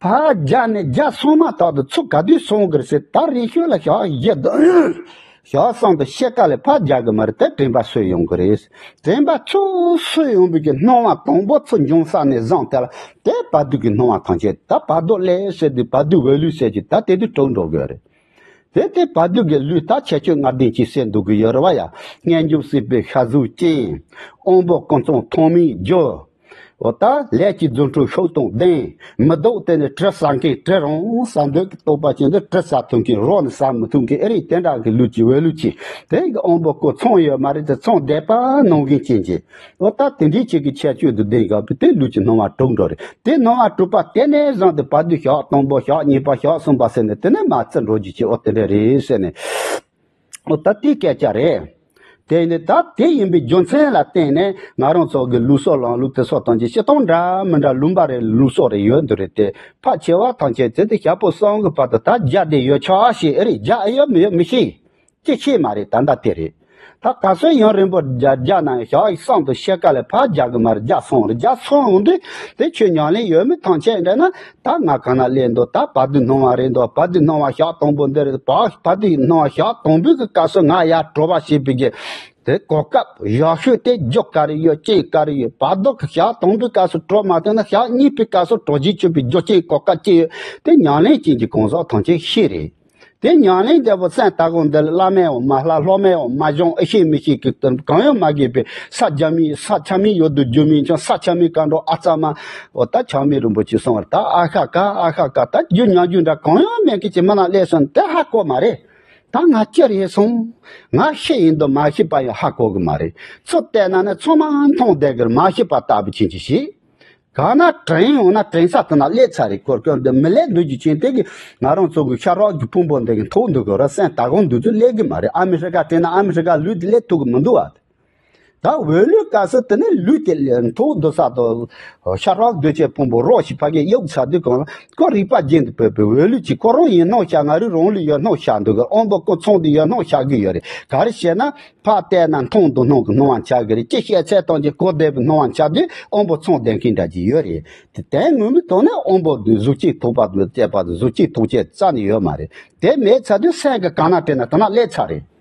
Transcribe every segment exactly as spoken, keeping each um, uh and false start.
ཕར་རྒྱག་ནས་རྒྱག་སོང་མ་ཐག་ཏུ་ཚུར་ག་དུས་སོང་གི་རེད་ཟེར། ད་རེ་ཤོད་ལ་ཞག་བཞི་དང་ཞག་གསུམ་དུ་ཕྱེད་ཀ་ལས་ཕར་རྒྱག་གི་མ་རེད། དེ་དྲན་པ་གསོས་ཡོང་གི་རེད། དྲན་པ་ཚུར་གསོས་ཡོང་བའི་གི་སྣང་བ་དང་པོ་ཚུར་འབྱུང་ས་ནས་བཟུང་སྟེ་ལ། དེ་བར་དོ་གི་སྣང་བ་ཐམས་ཅད། ད་བར་དོ་ལས་ཟེར་དུས་བར་དོའི་འོད་ལུས་ཟེར་གྱི་ད་དེ་དུས་གྲུབ་འགྲོ་གི་རེད། དེ་དེ་བར་དོ་གི་ལུས་ད་ཁྱད་ཆོས་ལྔ་ལྡན་གྱི་སེམས་འདུག་གི་ཡོད་རེད་བ་ཡ། སྙན་འཇེབས་སྲིད་པའི་ཤ་གཟུགས་ཅན། དབང་པོ་ཀུན་ཚང་ཐོག་མའི་རྒྱུ། འོ་ད་ལས་ཀྱི་རྫུ་འཕྲུལ་ཤུགས་དང་ལྡན། མི་ལྡོག་དེ་ནི་དྲི་ཟ་མཁན། དྲི་རང་ཟ་འདོད་ཀྱི་རྟོག་པ་ཅན་དེ་དྲི་ཟ་ཐུབ་མཁན། རོ་ནི་ཟ་མི་ཐུབ་མཁན། ཨེ་རེད། དེ་འདྲ་གི་ལུས་ཀྱི་འོད་ལུས་ཅན། དེ་གི་དབང་པོ་ཀུན་ཚང་ཡོད་མ་རེད་དེ། ཚང་བསྡད་པ་ནང་བཞིན་ཅན་གྱི། འོ་ད་དེ་འདྲའི་ཅིག་གི་ཁྱད་ཆོས་དུ་ལྡན་དགོས་པའི་དེ་ལུས་ཀྱི་སྣང་བ་གྲུབ་འགྲོ་རེད། དེ་སྣང་བ་གྲུབ་པ་དེ་ནས་བཟུང་སྟེ་བར་དོ་ཞག་དང་པོ་ཞག་གཉིས་པ་ཞག་གསུམ་པ་ཟེར་ནས་དེ་ནས་མར་ཚུར་འགྲོ་རྒྱུ་ཅིག་འོ་དེ་འདྲ་རེད་ཟེར་ནས། འོ་ད་དེ་སྐད་ཆ་རེད། དེ་ནི་ད་དེ་ཡིན་པའི་རྒྱུ་མཚན་ལ་བརྟེན་ནས་ང་རང་ཚོ་གི་ལུགས་སྲོལ་ལམ་ལུགས་དེ་ཚོ་དང་ཅི་སྤྱི་སྟངས་འདྲ་མི་འདྲ་ལུང་པ་རེ་ལུགས་སྲོལ་རེ་ཡོད་འདི་རེད་དེ། ཕལ་ཆེ་བ་ཐམས་ཅད་དེ་དེ་ཞག་པོ་གསུམ་གི་བར་དུ་ད་རྒྱག་བསྡད་ཡོད་ཆོག་ཞེས། ཨེ་རེད། རྒྱག་ཨེ་ཡོད་མི་ཡོད་མི་ཤེས། ཅི་ཤེས་མ་རེད། ད་ལྟ་དེ་རེད། ད་ག་ཚོད་ཡུན་རིང་པོ་རྒྱག་རྒྱག་ན་ཡང་ཞག་གསུམ་དུ་ཕྱེད་ཀ་ལས་ཕར་རྒྱག་གི་མ་རེད། རྒྱག་སོང་རེད། རྒྱག་སོང་འོང་དུས་དེ་ཁྱོད་ཉམས་ལེན་ཡོད་མི་ཐམས་ཅད་འདྲ་ན། ད་ང་གང་ན་སླེབས་འདུག་ད་བར་དོའི་སྣང་བ་རེད་འདུག་བར་དོའི་སྣང་བ་ཞག་དང་པོ་འདི་རེད། བར་བར་དོའི་སྣང་བ་ཞག་དང་པོའི་གི་སྐབས་སུ་ང་ཡར་གྲོལ་བ་བྱེད་པའི་གི་དེ་གོ་སྐབས་ཡག་ཤོས་དེ་རྒྱུ་ག་རེ་ཡོད། རྐྱེན་ག་རེ་ཡོད། བར་དོ་གི་ཞག་དང་པོའི་སྐབས་སུ་གྲོལ་མ་ཐུབ་ན་ཞག་གཉིས་པའི་སྐབས་སུ་གྲོལ་བྱེད་བཅུག་པའི་རྒྱུ་རྐྱེན་གོ་སྐབས་ཅི་ཡོད། དེ་ཉམས་ལེན་ཅན་གྱི་གང་ཟག་ཐམས་ཅད་ཤེས་རེད། དེ་ཉམས་ལེན་བདེ་པོ་སེམས་ལྟ་སྒོམ་འདི་ལ་བླ་མས་འོ་མ་ལྷ། སློབ་མས་འོ་མ་སྦྱོང་། ཨེ་ཤེས་མི་ཤེས་ཀྱི་གང་ཡང་མ་དགོས་པའི་ས་རྒྱ་མིའི་ས་ཆ་མིའི་ཡུལ་དུ་རྒྱུ་མིན་ཀྱང་ས་ཆ་མིའི་བཀའ་འགྲོ་ཨ་ཙ་མ། འོ་ད་ཆགས་མེད་རིན་པོ་ཆེ་གསུང་བར་ད་ཨ་ཤ་ཀ་ཨ་ཤ་ཀ་ད་རྒྱུ་ཉམས་རྒྱུ་འདྲ་གང་ཡང་མེད་མཁན་གྱི་མི་ནང་སླེབས་སོང་དེ་ཧ་གོ་མ་རེད། ད་ང་ཅི་རེད་སོང་། ང་ཤི་ཡིན་དུ་མ་ཤི་བ་ཡང་ཧ་གོ་གི་མ་རེད། ཚུར་བལྟས་ན་ནི་ཚང་མ་མཐོང་བསྡད་གི་རེད། མ་ཤི་བ་ལྟ་བུ་ཅན་གྱི་ཞིག་གང་ན་དྲན་ཡོང་ན་དྲན་ས་དེ་ན་སླེབས་ཚར་རེད། སྐོར་སྐོར་འདི་མི་སླེབས་འདུག་རྒྱུ་ཅན་དེ་གི་ང་རང་ཚོ་གི་ཤ་རོགས་ཀྱི་ཕུང་པོ་འདི་གི་མཐོང་འདུག་གི་ར། སེམས་ལྟ་སྒོམ་འདུག་ཚུལ་སླེབས་གི་མ་རེད། ཨ་མི་རི་ཀ་དྲན་ན་ཨ་མི་རི་ཀ་ལུས་དེ་སླེབས་ཐུབ་གི་མི་འདུག་བ། ད་འོད་ལུས་སྐབས་སུ་དེ་ནི་ལུས་དེ་མཐོང་འདུག་ས་དང་ཤ་རོགས་འདུག་ཅན་ཕུང་པོ་རོགས་ཤིག་ཕ་གི་གཡུག་ཚར་དུས་གང་ལ་ཁོ་རིག་པ་རྒྱན་དུ་བོད་པའི་འོད་ལུས་ཀྱི་ཁོ་རང་ཡིན་སྣང་ཤར། ང་རང་རང་ལུས་ཡོད་སྣང་ཤར་འདུག་གི། དབང་པོ་ཀུན་ཚང་དུ་ཡོད་སྣང་ཤར་གི་ཡོད་རེད། ག་རེ་བྱས་ན། ཕར་བལྟས་ན་མཐོང་དུ་སྣང་གི་སྣང་བ་འཆར་གི་རེད། ཅི་བཤད་ཚད་དང་ཅི་གོ་བདེ་བའི་སྣང་བ་འཆར་དུས་དབང་པོ་ཚང་ལྡན་མཁན་འདྲ་ཅིག་ཡོད་རེད། དེ་དོན་ངོ་མའི་ཐོག་ནས་དབང་པོ་འདི་གཟུགས་ཅན་ཐོགས་པ་དང་བཅས་པ་དང་གཟུགས་ཅན་ཐོགས་ཅན་རྩ་ནས་ཡོད་མ་རེད། དེ་མེད་ཚར་དུས་སེམས་ཀྱི་གང་ན་དྲན་ན་དེ་ན་སླེབས་ཚར་རེད།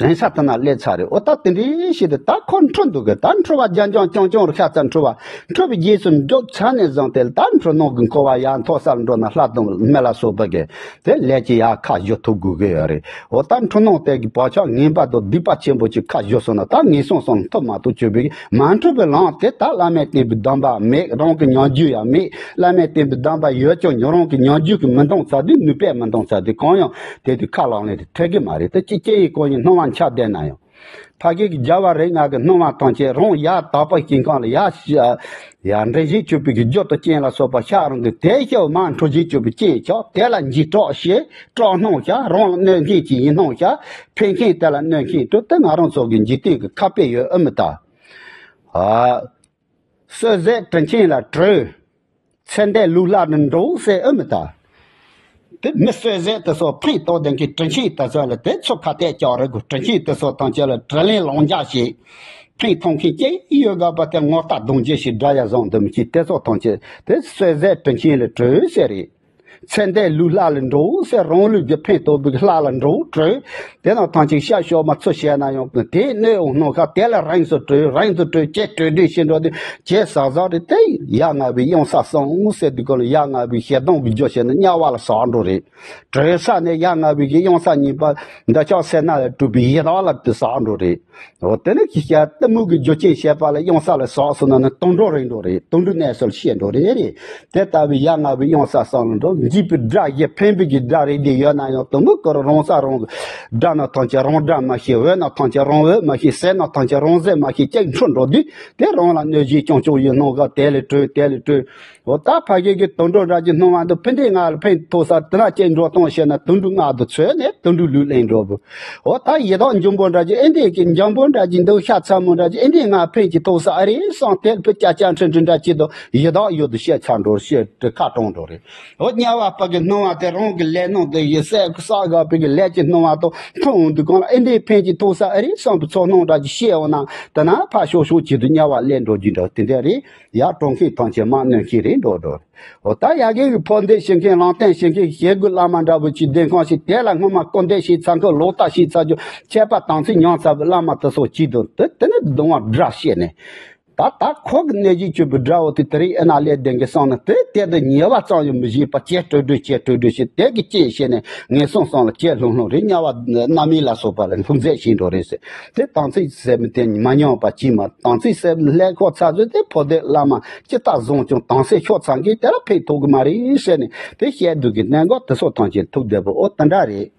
དྲན་ས་དེ་ན་སླེབས་ཚར་རེད། འོ་ད་དེ་འདྲའི་ཞིག་ཏུ་ད་ཁོ་འཁྲུལ་འདུག་གི། ད་འཁྲུལ་བ་རྒྱང་རྒྱང་རྐྱང་རྐྱང་རུ་ཤ་ཚ་འཁྲུལ་བ། འཁྲུལ་བའི་རྗེས་སུ་འགྲོ་ཚར་ནས་བཟུང་སྟེ་ད་འཁྲུལ་སྣང་གི་འཁོར་བ་ཡར་མཐོ་སར་འགྲོ་ན་ལྷ་དང་མི་ལ་སོགས་པ་གི་དེ་ལས་ཀྱི་ཡར་ཁ་གཞོ་ཐུབ་དགོས་ཀྱི་ཡོད་རེད། འོ་ད་འཁྲུལ་སྣང་དེ་གི་བག་ཆགས་ངན་པ་དང་སྡིག་པ་ཆེན་པོ་ཅིག་ཁ་གཞོ་སོང་ན་ད་ངན་སོང་གསུམ་ཐོབ་མ་ཐུབ་བྱེད་པའི་མ་འཁྲུལ་པའི་ལམ་དེ་ད་བླ་མས་བསྟན་པའི་སྡོམ་པ་མེད། རང་གི་ཉམས་འགྱུར་ཡང་མེད། བླ་མས་བསྟན་པའི་སྡོམ་པ་ཡོད་ཀྱང་ཉོ་རང་གི་ཉམས་འགྱུར་གྱི་མི་འདང་ཚར་དུས་ནུས་པས་མི་འདང་ཚར་དུས་གང་ཡང་དེ་དུས་ཁ་ལག་ལེན་དེ་འཕྲད་གི་མ་རེད། དེ་ཅི་སྐྱེ་ཡི་གོ་ཡི་སྣང་བ་འཆར་བསྡད་ན་ཡང་། ཕ་གི་གི་རྒྱལ་བ་རིགས་ལྔ་གི་སྣང་བ་ཐམས་ཅད་རང་ཡར་དག་པ་ཞིང་ཁམས་ལ་ཡར་ཡར་འདྲེན་བྱེད་བཅུག་པའི་གི་རྒྱུ་དང་རྐྱེན་ལ་སོགས་པ་ཤར་རང་གི་དེ་ཤར་མར་འཁྲུལ་བྱེད་བཅུག་པའི་རྐྱེན་ཆགས་དེ་ལ་འཇིགས་སྐྲག་བྱེད། སྐྲག་སྣང་ཤར། རང་ལ་གནོད་མཁན་གྱི་ཡིན་སྣང་ཤར། ཕན་མཁན་དེ་ལ་གནོད་མཁན་དུ་དེ་ང་རང་ཚོ་གི་འཇིག་རྟེན་གི་ཁ་དཔེ་ཡོད་ཨེ་མི་ད། ཨ། གསོད་ཟས་དྲིན་ཆེན་ལ་གྲོས། ཚེ་འདས་ལུག་ལྷ་ནི་འགྲོ་ཟེར་ཨེ་མི་ད། དེ་མི་གསོད་ཟས་དེ་ཚོ་ཕན་ཐོགས་ལྡན་གྱི་དྲིན་ཆེན་དེ་ཚོ་ལ་དེ་ཚོ་ཁ་གཏད་བཅག་རེད་དགོས། དྲིན་ཆེན་དེ་ཚོ་ཐམས་ཅད་ལ་དྲིན་ལན་ལོག་འཇལ་བྱེད། ཕན་ཐོགས་མཁན་ཅི་ཡོད་དགག་པ་དེ་ངོ་རྟགས་གདོང་བརྒྱུད་ཞིག་འདྲ་ཡ་བཟང་འདུམ་གྱི་དེ་ཚོ་ཐམས་ཅད་དེ་གསོད་ཟས་དྲིན་ཆེན་ལ་གྲོས་ཟེར་རེད། ཚེ་འདས་ལུག་ལྷ་ལ་འགྲོ་ཟེར། རང་ལུས་ཀྱི་ཕན་ཐོགས་པའི་ལྷ་ལ་འགྲོ་གྲོས། དེ་རྣམས་ཐམས་ཅད་ཤ་ཤོར་མ་ཚུར་བཤད་ན་ཡང་དེ་གནོད་འོང་སྣང་ཤར། དེ་ལ་རིངས་སུ་གྲོས། རིངས་སུ་གྲོས་བྱས་གྲོས་གྲོས་བྱེད་འགྲོ་དུས་བྱས་ཟག་ཟག་རེད། དེ་ཡ་ང་བའི་གཡང་ས་གསུམ་ཟེར་དུས་སྐོར་ལ་ཡ་ང་བའི་ཞེ་སྡང་གི་རྒྱུ་བྱས་ན་དམྱལ་བ་ལ་ཟག་འགྲོ་རེད། གྲོས་ས་ནས་ཡ་ང་བའི་གི་གཡང་ས་གཉིས་པ་འདོད་ཆགས་སེར་སྣ་ལས་གྲུབ་པའི་ཡི་དྭགས་ལ་དུ་ཟག་འགྲོ་རེད། འོ་དེ་ནི་ཁྱི་ཤ་གཏི་མུག་གི་རྒྱུ་རྐྱེན་བྱས་པ་ལ་གཡང་ས་ལ་ཟག་སོང་ན་ནི་དུད་འགྲོ་རེད་འགྲོ་རེད། དུད་འགྲོའི་གནས་སུ་ཤི་འགྲོ་རེད་རེད། དེ་ལྟ་བུའི་ཡ་ང་བའི་གཡང་ས་གསུམ་ལ་འགྲོ། འཇིགས་པའི་དགྲ་བཞི་ཕན་པའི་གི་དགྲ་རེད་དེ་ཡོད་ན་ཡང་དུ་མུ་ཀུ་རུ་རང་ས་རང་དགྲ་རྣམས་ཐམས་ཅད་རང་དགྲ་མ་ཤེས། འོད་རྣམས་ཐམས་ཅད་རང་འོད་མ་ཤེས། ཟས་རྣམས་ཐམས་ཅད་རང་ཟས་མ་ཤེས། སྐྱེ་འཁྲུལ་འགྲོ་དུས་དེ་རང་ལ་གནོད་བྱེད་རྐྱང་རྐྱང་ཡིན་སྣང་ག་དེ་ལས་གྲོལ། དེ་ལས་གྲོལ། འོ་ད་ཕ་གི་གི་དུད་འགྲོ་འདྲ་གྱི་སྣང་བ་འདི་ཕུ་འདྲེ་ང་ལ་ཕན་ཐོགས་ས་དེ་ན་ཅི་འགྲོ་གཏོང་བྱས་ན་དུད་འགྲོའི་ངག་ཏུ་ཚོས་ནས་དུད་འགྲོའི་ལུས་ལེན་འགྲོ་བུ། འོ་ད་ཡི་དྭགས་འཇོན་པོ་འདྲ་གྱི་ཨེ་འདྲས་ཀྱི་འཇོན་པོ་འདྲ་གྱི་འདུག་ཤ་ཚ་མོ་འདྲ་གྱི་ཨེ་འདྲས་ང་ཕན་གྱི་ཐོགས་ས་ཨ་རེ་སང་དེ་ཕུ་ཅ་ཅ་འཕྲི་འཕྲི་འདྲ་གྱི་དུ་ཡི་དྭགས་ཡོད་དུ་བཤད་ཚར་འགྲོ་བཤད་དུ་ཁ་གྲོང་འགྲོ་རེད། འོ་དམྱལ་བ་ ཨ་ཕ་གི་སྣང་བ་དེ་རང་གི་ལས་སྣང་དེ་ཡི་སེ་གི་ས་ག་པའི་གི་ལས་ཀྱི་སྣང་བ་དང་མཐོང་འོང་དུས་གང་ལ་ཨེ་འདྲའི་ཕན་གྱི་ཐོག་ས་ཨེ་རེད་བསམ་པའི་ཚོར་སྣང་འདྲ་ཅིག་ཤེས་འོང་ན་དེ་ན་ཕར་ཤོག་ཤོག་བྱེད་དུ་དམྱལ་བ་སླེབས་འགྲོ་རྒྱུ་འདྲ་དེ་འདྲ་རེད། ཡར་གྲོང་ཁྱེར་ཐམས་ཅད་མར་གནོན་མཁན་རེད་འགྲོ་འགྲོ། འོ་ད་ཡ་གི་གི་ཕོ་འདེད་བྱེད་མཁན་ལམ་སྟོན་བྱེད་མཁན་ཞེ་དགུ་བླ་མ་འདྲ་བོ་ཅིག་བསྡད་མཁན་ཞིག་དེ་ལ་སྔོན་མ་སྐུར་འདེབས་བྱས་ཚར་མཁན་ལོག་ལྟ་བྱས་ཚར་རྒྱུ་ཆད་པ་དམ་ཚིག་ཉམས་ཚར་བའི་བླ་མ་དེ་ཚོ་གཅིག་དང་དེ་དེ་ནི་གདུང་བ་འདྲ་བཤད་ནས། ད་ད་ཁོ་གི་གནས་གཞི་གཅོད་པའི་དགྲ་བོ་དེ་དེ་རིང་ཨེ་ན་ལས་ལྡན་གྱི་སང་ནི་དེ་དེ་དུ་ཉེས་པ་ཙམ་ཡང་མི་བྱེད་པ་ཅེ་སྤྲོས་སྤྲོས་ཅེ་སྤྲོས་སྤྲོས་བྱེད་དེ་གི་ཅེས་བཤད་ནས་ངན་སོང་སང་ལ་ཅེ་ལྷུང་ལྷུང་རེ་དམྱལ་བ་རྣམ་སྨིན་ལ་སོགས་པ་ལ་ལྷུང་མཛད་བྱེད་འགྲོ་རེད་ཟེར། དེ་དམ་ཚིག་ཟེར་མི་དེ་མ་ཉམས་པ་ཅིས་མ་དམ་ཚིག་ཟེར་ལྷད་ཁོག་ཚ་ཚོད་དེ་ཕོ་དེ་བླ་མ་ཅི་ལྟར་བཟང་ཀྱང་དམ་ཚིག་ཤོར་ཚར་མཁན་དེ་ལ་ཕན་ཐོགས་གི་མ་རེད་ཟེར་ནས་དེ་བཤད་འདུག་གི་གནད་འགག་དེ་སོགས་ཐམས་ཅད་ཐུགས་བདེ་པོ་ཨོ་དེ་འདྲ་རེད།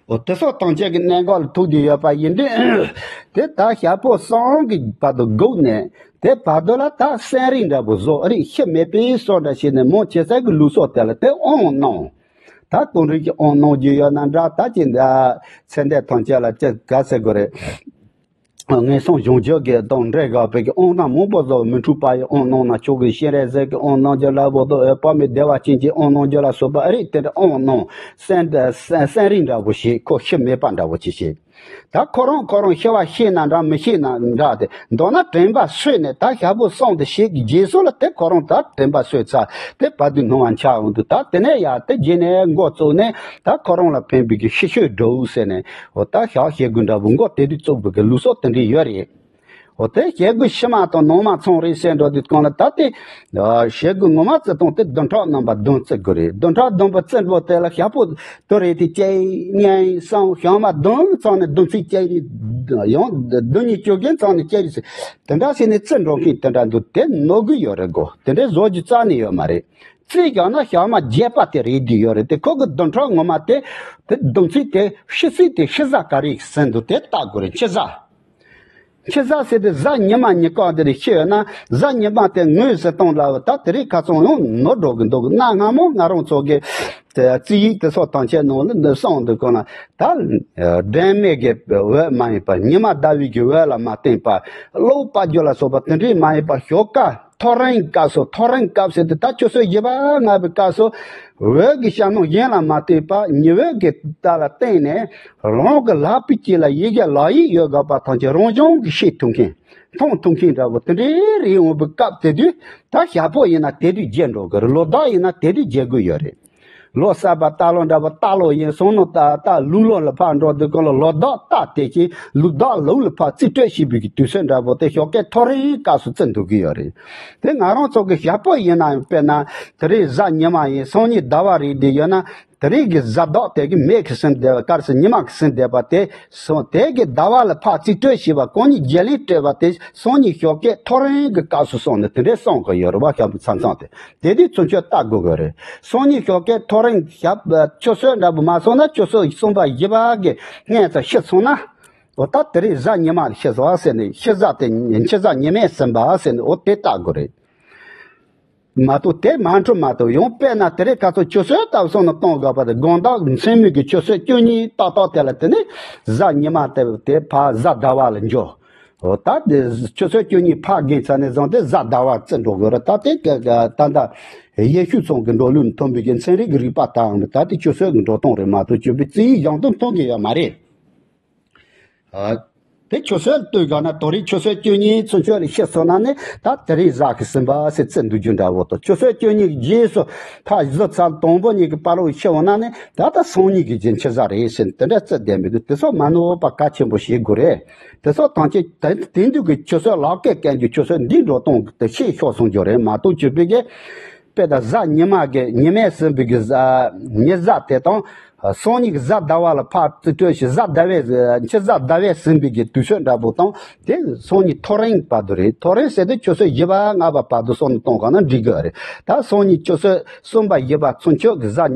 འོ་དེ་སོགས་ཐམས་ཅད་ཀྱི་གནད་འགག་ལ་ཐུག་བསྡད་ཡོད་པ་ཡིན་དུས། དེ་ད་ཞག་པོ་གསུམ་གྱི་བར་དུ་སྒུག་ནས་དེ་བར་དུ་ལ་ད་སེམས་རིག་འདྲ་པོ་བཟོ་རིག་ཤི་མེད་པའི་སོ་འདྲ་བྱས་ནས་མོ་བྱེད་ས་གི་ལུགས་སྲོལ་དེ་ལ་དེ་དབང་གནང་། ད་དུང་རིག་གི་དབང་གནང་རྒྱུ་ཡོད་ན་འདྲ་ད་ཅི་འདྲ་ཚེ་འདས་ཐམས་ཅད་ལ་ཅི་ག་ཟེར་དགོས་རེད། ངན་སོང་གཞོམ་བྱེད་ཀྱི་དང་འབྲེལ་དགོས་པའི་གི་དབང་ཐང་མང་པོ་བཟོ་མི་འཁྲུགས་པ་ཡི་དབང་གནང་ན་ཆོག་གི་ཤེས་རབ་ཟེར་གི་དབང་གནང་རྒྱུ་ལ་བོ་དོ་འོད་དཔག་མེད་བདེ་བ་ཅན་གྱི་དབང་གནང་རྒྱུ་ལ་སོགས་པ་ཨ་རིག་དེ་འདྲ་དབང་གནང་སེམས་སེམས་སེམས་རིག་འདྲ་པོ་ཞིག་ཁོ་ཤི་མེད་པ་འདྲ་པོ་ཅིག་བྱེད། ད་ཁོ་རང་ཁོ་རང་ཤི་བ་ཤེས་ན་འདྲ་མི་ཤེས་ན་འདྲ་དེ་མདོར་ན་དྲན་པ་གསོས་ནས་ད་ཞག་པོ་སོང་དེ་ཞིག་གི་རྗེས་སུ་ལ་དེ་ཁོ་རང་ད་དྲན་པ་གསོས་ཚར་དེ་བར་དུ་སྣང་བ་འཆར་འོང་དུས་ད་དེ་ནས་ཡར་དེ་རྗེས་ནས་འགོ་བཙུགས་ནས་ད་ཁོ་རང་ལ་ཕན་པའི་གི་ཤི་ཤོས་འགྲོ་ཟེར་ནས། འོ་ད་ཞག་ཞེ་དགུ་འདྲ་པོ་མགོ་དེ་དུས་བཙུགས་པའི་གི་ལུགས་སྲོལ་དེ་འདྲ་ཡོད་རེད། འོ་དེ་ཞེ་དགུ་ཕྱི་མ་དང་ནང་མ་ཚང་རེད་ཟེར་འགྲོ་དུས་གང་ལ་ད་དེ། ཞེ་དགུ་ངོ་མ་བརྩི་སྟངས་དེ་བདུན་ཕྲག་རྣམ་པ་བདུན་བརྩི་དགོས་རེད། བདུན་ཕྲག་བདུན་པ་བརྩི་འགྲོ་དེ་ལ་ཞག་པོ་དུ་རེད་དེ་བཅད་ཉན་སང་ཞག་མ་བདུན་ཚང་ནས་བདུན་ཚིགས་བཅད་རེད། ཡང་བདུན་ཉིས་བཅོ་བརྒྱད་ཚང་ནས་བཅད་རེད་ཟེར། དེ་འདྲ་བྱས་ནས་བརྩི་འགྲོ་མཁན་དེ་འདྲ་འདུག་དེ་ནོར་གི་ཡོད་རེད་གོ་དེ་འདྲའི་བཟོ་རྒྱུ་རྩ་ནས་ཡོད་མ་རེད། རྩིས་བཞག་ན་ཞག་མ་བརྒྱད་པ་དེ་རེད་དེ་ཡོད་རེད་དེ་ཁོ་གི་བདུན་ཕྲག་ངོ་མ་དེ་དེ་བདུན་ཚིགས་དེ་ཕྱི་ཚིགས་དེ་ཕྱི་ཟ་ག་རེ་ཟིན་འདུག་དེ་བལྟ་དགོས་རེད་ཕྱི་ཟ། ཕྱི་ཟ་ཟེར་དེ་གཟའ་ཉི་མ་ཉི་སྐར་དེ་རེད་ཤི་ཡོད་ན་གཟའ་ཉི་མ་དེ་ངོས་ཟིན་སྟངས་ལ་ད་དེ་རིང་ཁ་སང་ཡང་ནོར་འགྲོ་གི་འདུག་གནའ་སྔ་མོ་ང་རང་ཚོ་གི་རྩིས་ཡིག་དེ་ཚོ་དང་ཆེད་ནང་ལ་འདི་སོང་འདུག་གོ་ན་ད་སྒྲོན་མེ་གི་འོད་མ་ཡིན་པ་ཉི་མ་ཟླ་བའི་གི་འོད་ལ་མ་བརྟེན་པ་གློག་སྤར་རྒྱུ་ལ་སོགས་པ་དེ་འདྲའི་མ་ཡིན་པ་ཞོགས་ཀ་ཐོ་རེངས་སྐབས་སུ་ཐོ་རེངས་སྐབས་ཟེར་དེ་ད་ཆུ་ཚོད་བཞི་པ་ལྔ་པའི་སྐབས་སུ་འོད་ཀྱི་ཞལ་ནང་གཞན་ལ་མ་བལྟས་པ་ཉི་འོད་ཀྱི་རྟ་ལ་བརྟེན་ནས་རང་གི་ལག་པའི་དཀྱིལ་ལ་ཡི་གེ་ལག་ཡིག་ཡོད་དགོས་པ་ཐམས་ཅད་རང་བྱུང་གིས་ཤེས་ཐུབ་མཁན་མཐོང་ཐུབ་མཁན་འདྲ་པོ་དེ་འདྲའི་རིགས་འོང་བའི་སྐབས་དེ་དུས་ད་ཞག་པོ་ཡིན་ན་དེ་དུས་བརྗེད་འགྲོ་གི་རེད། ལོ་ཟླ་ཡིན་ན་དེ་དུས་བརྗེད་དགོས་ཡོད་རེད། ལོ་གསར་པ་སྟག་ལོ་འདྲ་པོ་སྟག་ལོ་ཡིན་སོང་ནོ་ད་ད་ལུག་ལོ་ལ་ཕར་འགྲོ་དུས་གོ་ལོ་ལོ་ཟླ་སྟག་དེ་ཀྱི་ལུག་ཟླ་ལུག་ལ་ཕར་རྩིས་སྤྲོད་བྱེད་པའི་གི་དུས་ཚོད་འདྲ་པོ་དེ་ཞོགས་ཀའི་ཐོ་རེངས་སྐབས་སུ་བརྩི་འདུག་གི་ཡོད་རེད། དེ་ང་རང་ཚོ་གི་ཞག་པོ་ཡིན་ན་ཡང་དཔེར་ན་དེ་རིང་གཟའ་ཉི་མ་ཡིན་སང་ཉིན་ཟླ་བ་རེད་དེ་ཡོད་ན་དེ་རིང་གི་གཟའ་ཟླ་དེ་གི་མེ་གི་ཟིན་བསྡད་པ་སྐབས་སུ་ཉི་མ་གི་ཟིན་བསྡད་པ་དེ་སོང་དེ་གི་ཟླ་བ་ལ་ཕར་རྩིས་སྤྲོད་བྱེད་པ་གང་ཉིད་བརྗེ་ལེན་སྤྲད་པ་དེ་སང་ཉིན་ཞོགས་ཀའི་ཐོ་རེངས་གི་སྐབས་སུ་སོང་ནས་དེ་འདྲའི་སོང་གི་ཡོད་རེད་བ། ཞག་པོ་མཚམས་མཚམས་དེ། དེ་དུས་ཚུན་ཆད་བལྟ་དགོས་ཀྱི་རེད། སང་ཉིན་ཞོགས་ཀའི་ཐོ་རེངས་ཞག་ཆུ་ཚོད་འདྲ་པོ་མ་སོང་ན་ཆུ་ཚོད་གསུམ་པ་བཞི་པ་གི་སྔོན་ཚོ་ཤི་སོང་ན། འོ་ད་དེ་རིང་གཟའ་ཉི་མ་ལ་ཤི་སོང་ཟེར་ནས་ཕྱི་གཟའ་དེ་ཕྱི་གཟའ་ཉི་མས་ཟིན་པ་ཟེར་ནས་འོ་དེ་བལྟ་དགོས་རེད། མ་གཏོགས་དེ་མ་འཕྲོད་མ་གཏོགས་ཡང་དཔེར་ན་དེ་རིང་ཁ་སང་ཆུ་ཚོད་ལྟ་བུ་སོང་ན་གཏོང་དགོས་པ་དེ་དགོང་དག་མཚན་མོ་གི་ཆུ་ཚོད་བཅུ་གཉིས་ཏག་ཏག་དེ་ལ་དེ་ནས་གཟའ་ཉི་མ་དེ་དེ་ཕར་གཟའ་ཟླ་བ་ལ་འགྱུར། འོ་ད་དེ་ཆུ་ཚོད་བཅུ་གཉིས་ཕར་འགྱངས་ཚར་ནས་བཟུང་སྟེ་གཟའ་ཟླ་བ་བརྩི་འགྲོ་དགོས་རེད། ད་དེ་ད་ལྟ་ཡེ་ཤུ་ཚང་གི་འགྲོ་ལུགས་མཐུན་པའི་གི་ཚན་རིག་གི་རིག་པ་དང་ད་དེ་ཆུ་ཚོད་ཀྱི་འགྲོ་སྟངས་རེད་མ་གཏོགས་བཅུ་པའི་རྩིས་ཡིག་གཞུང་དུ་མཐུན་གི་ཡོད་མ་རེད། ཨ། དེ་ཆུ་ཚོད་ལྟོས་དགོས་ན་དོ་རིང་ཆུ་ཚོད་བཅུ་གཉིས་ཚུན་ཆད་ལ་ཤི་སོང་ན་ནི་ད་དེ་རིང་གཟའ་གི་ཟིན་པ་ཟེར་བརྩི་འདུག་རྒྱུ་འདྲ་བོ་དང་ཆུ་ཚོད་བཅུ་གཉིས་ཀྱི་རྗེས་སུ་ཕར་གཟའ་ཚང་དང་པོ་གཉིས་ཀྱི་བར་ལ་ཤི་འོང་ན་ནི་ད་ལྟ་སང་ཉིན་གྱི་རྗེས་ཕྱི་གཟའ་རེད་ཟེར་དེ་འདྲ་བརྩི་བསྡད་མི་འདུག་དེ་ཚོ་མ་ནོར་བ་གལ་ཆེན་པོ་ཞིག་དགོས་རེད། དེ་ཚོ་ཐམས་ཅད་དེ་དེང་དུས་ཀྱི་ཆུ་ཚོད་ལག་ཀྱིས་བསྐྱོན་རྒྱུ་ཆུ་ཚོད་འདིའི་འགྲོ་སྟངས་དེ་ཤེས་ཤོར་སོང་རྒྱུ་རེད་མ་གཏོགས་བཅུ་པའི་གི་དཔེ་ད་གཟའ་ཉི་མ་གི་ཉི་མས་ཟིན་པའི་གི་གཟའ་ཉི་གཟའ་དེ་དང་། སང་ཉིན་གཟའ་ཟླ་བ་ལ་ཕར་རྩིས་སྤྲོད་བྱས་གཟའ་ཟླ་བས་ཕྱི་གཟའ་ཟླ་བས་ཟིན་པའི་གི་དུས་ཚོད་འདྲ་པོ་དང་དེ་སང་ཉིན་ཐོ་རེངས་བར་དུ་རེད། ཐོ་རེངས་ཟེར་དུས་ཆུ་ཚོད་བཞི་པ་ལྔ་པ་བར་དུ་སོང་ནས་གཏོང་གང་ན་འགྲིག་གི་རེད། ད་སང་ཉིན་ཆུ་ཚོད་གསུམ་པ་བཞི་པ་ཚུན་ཆད་གི་གཟའ་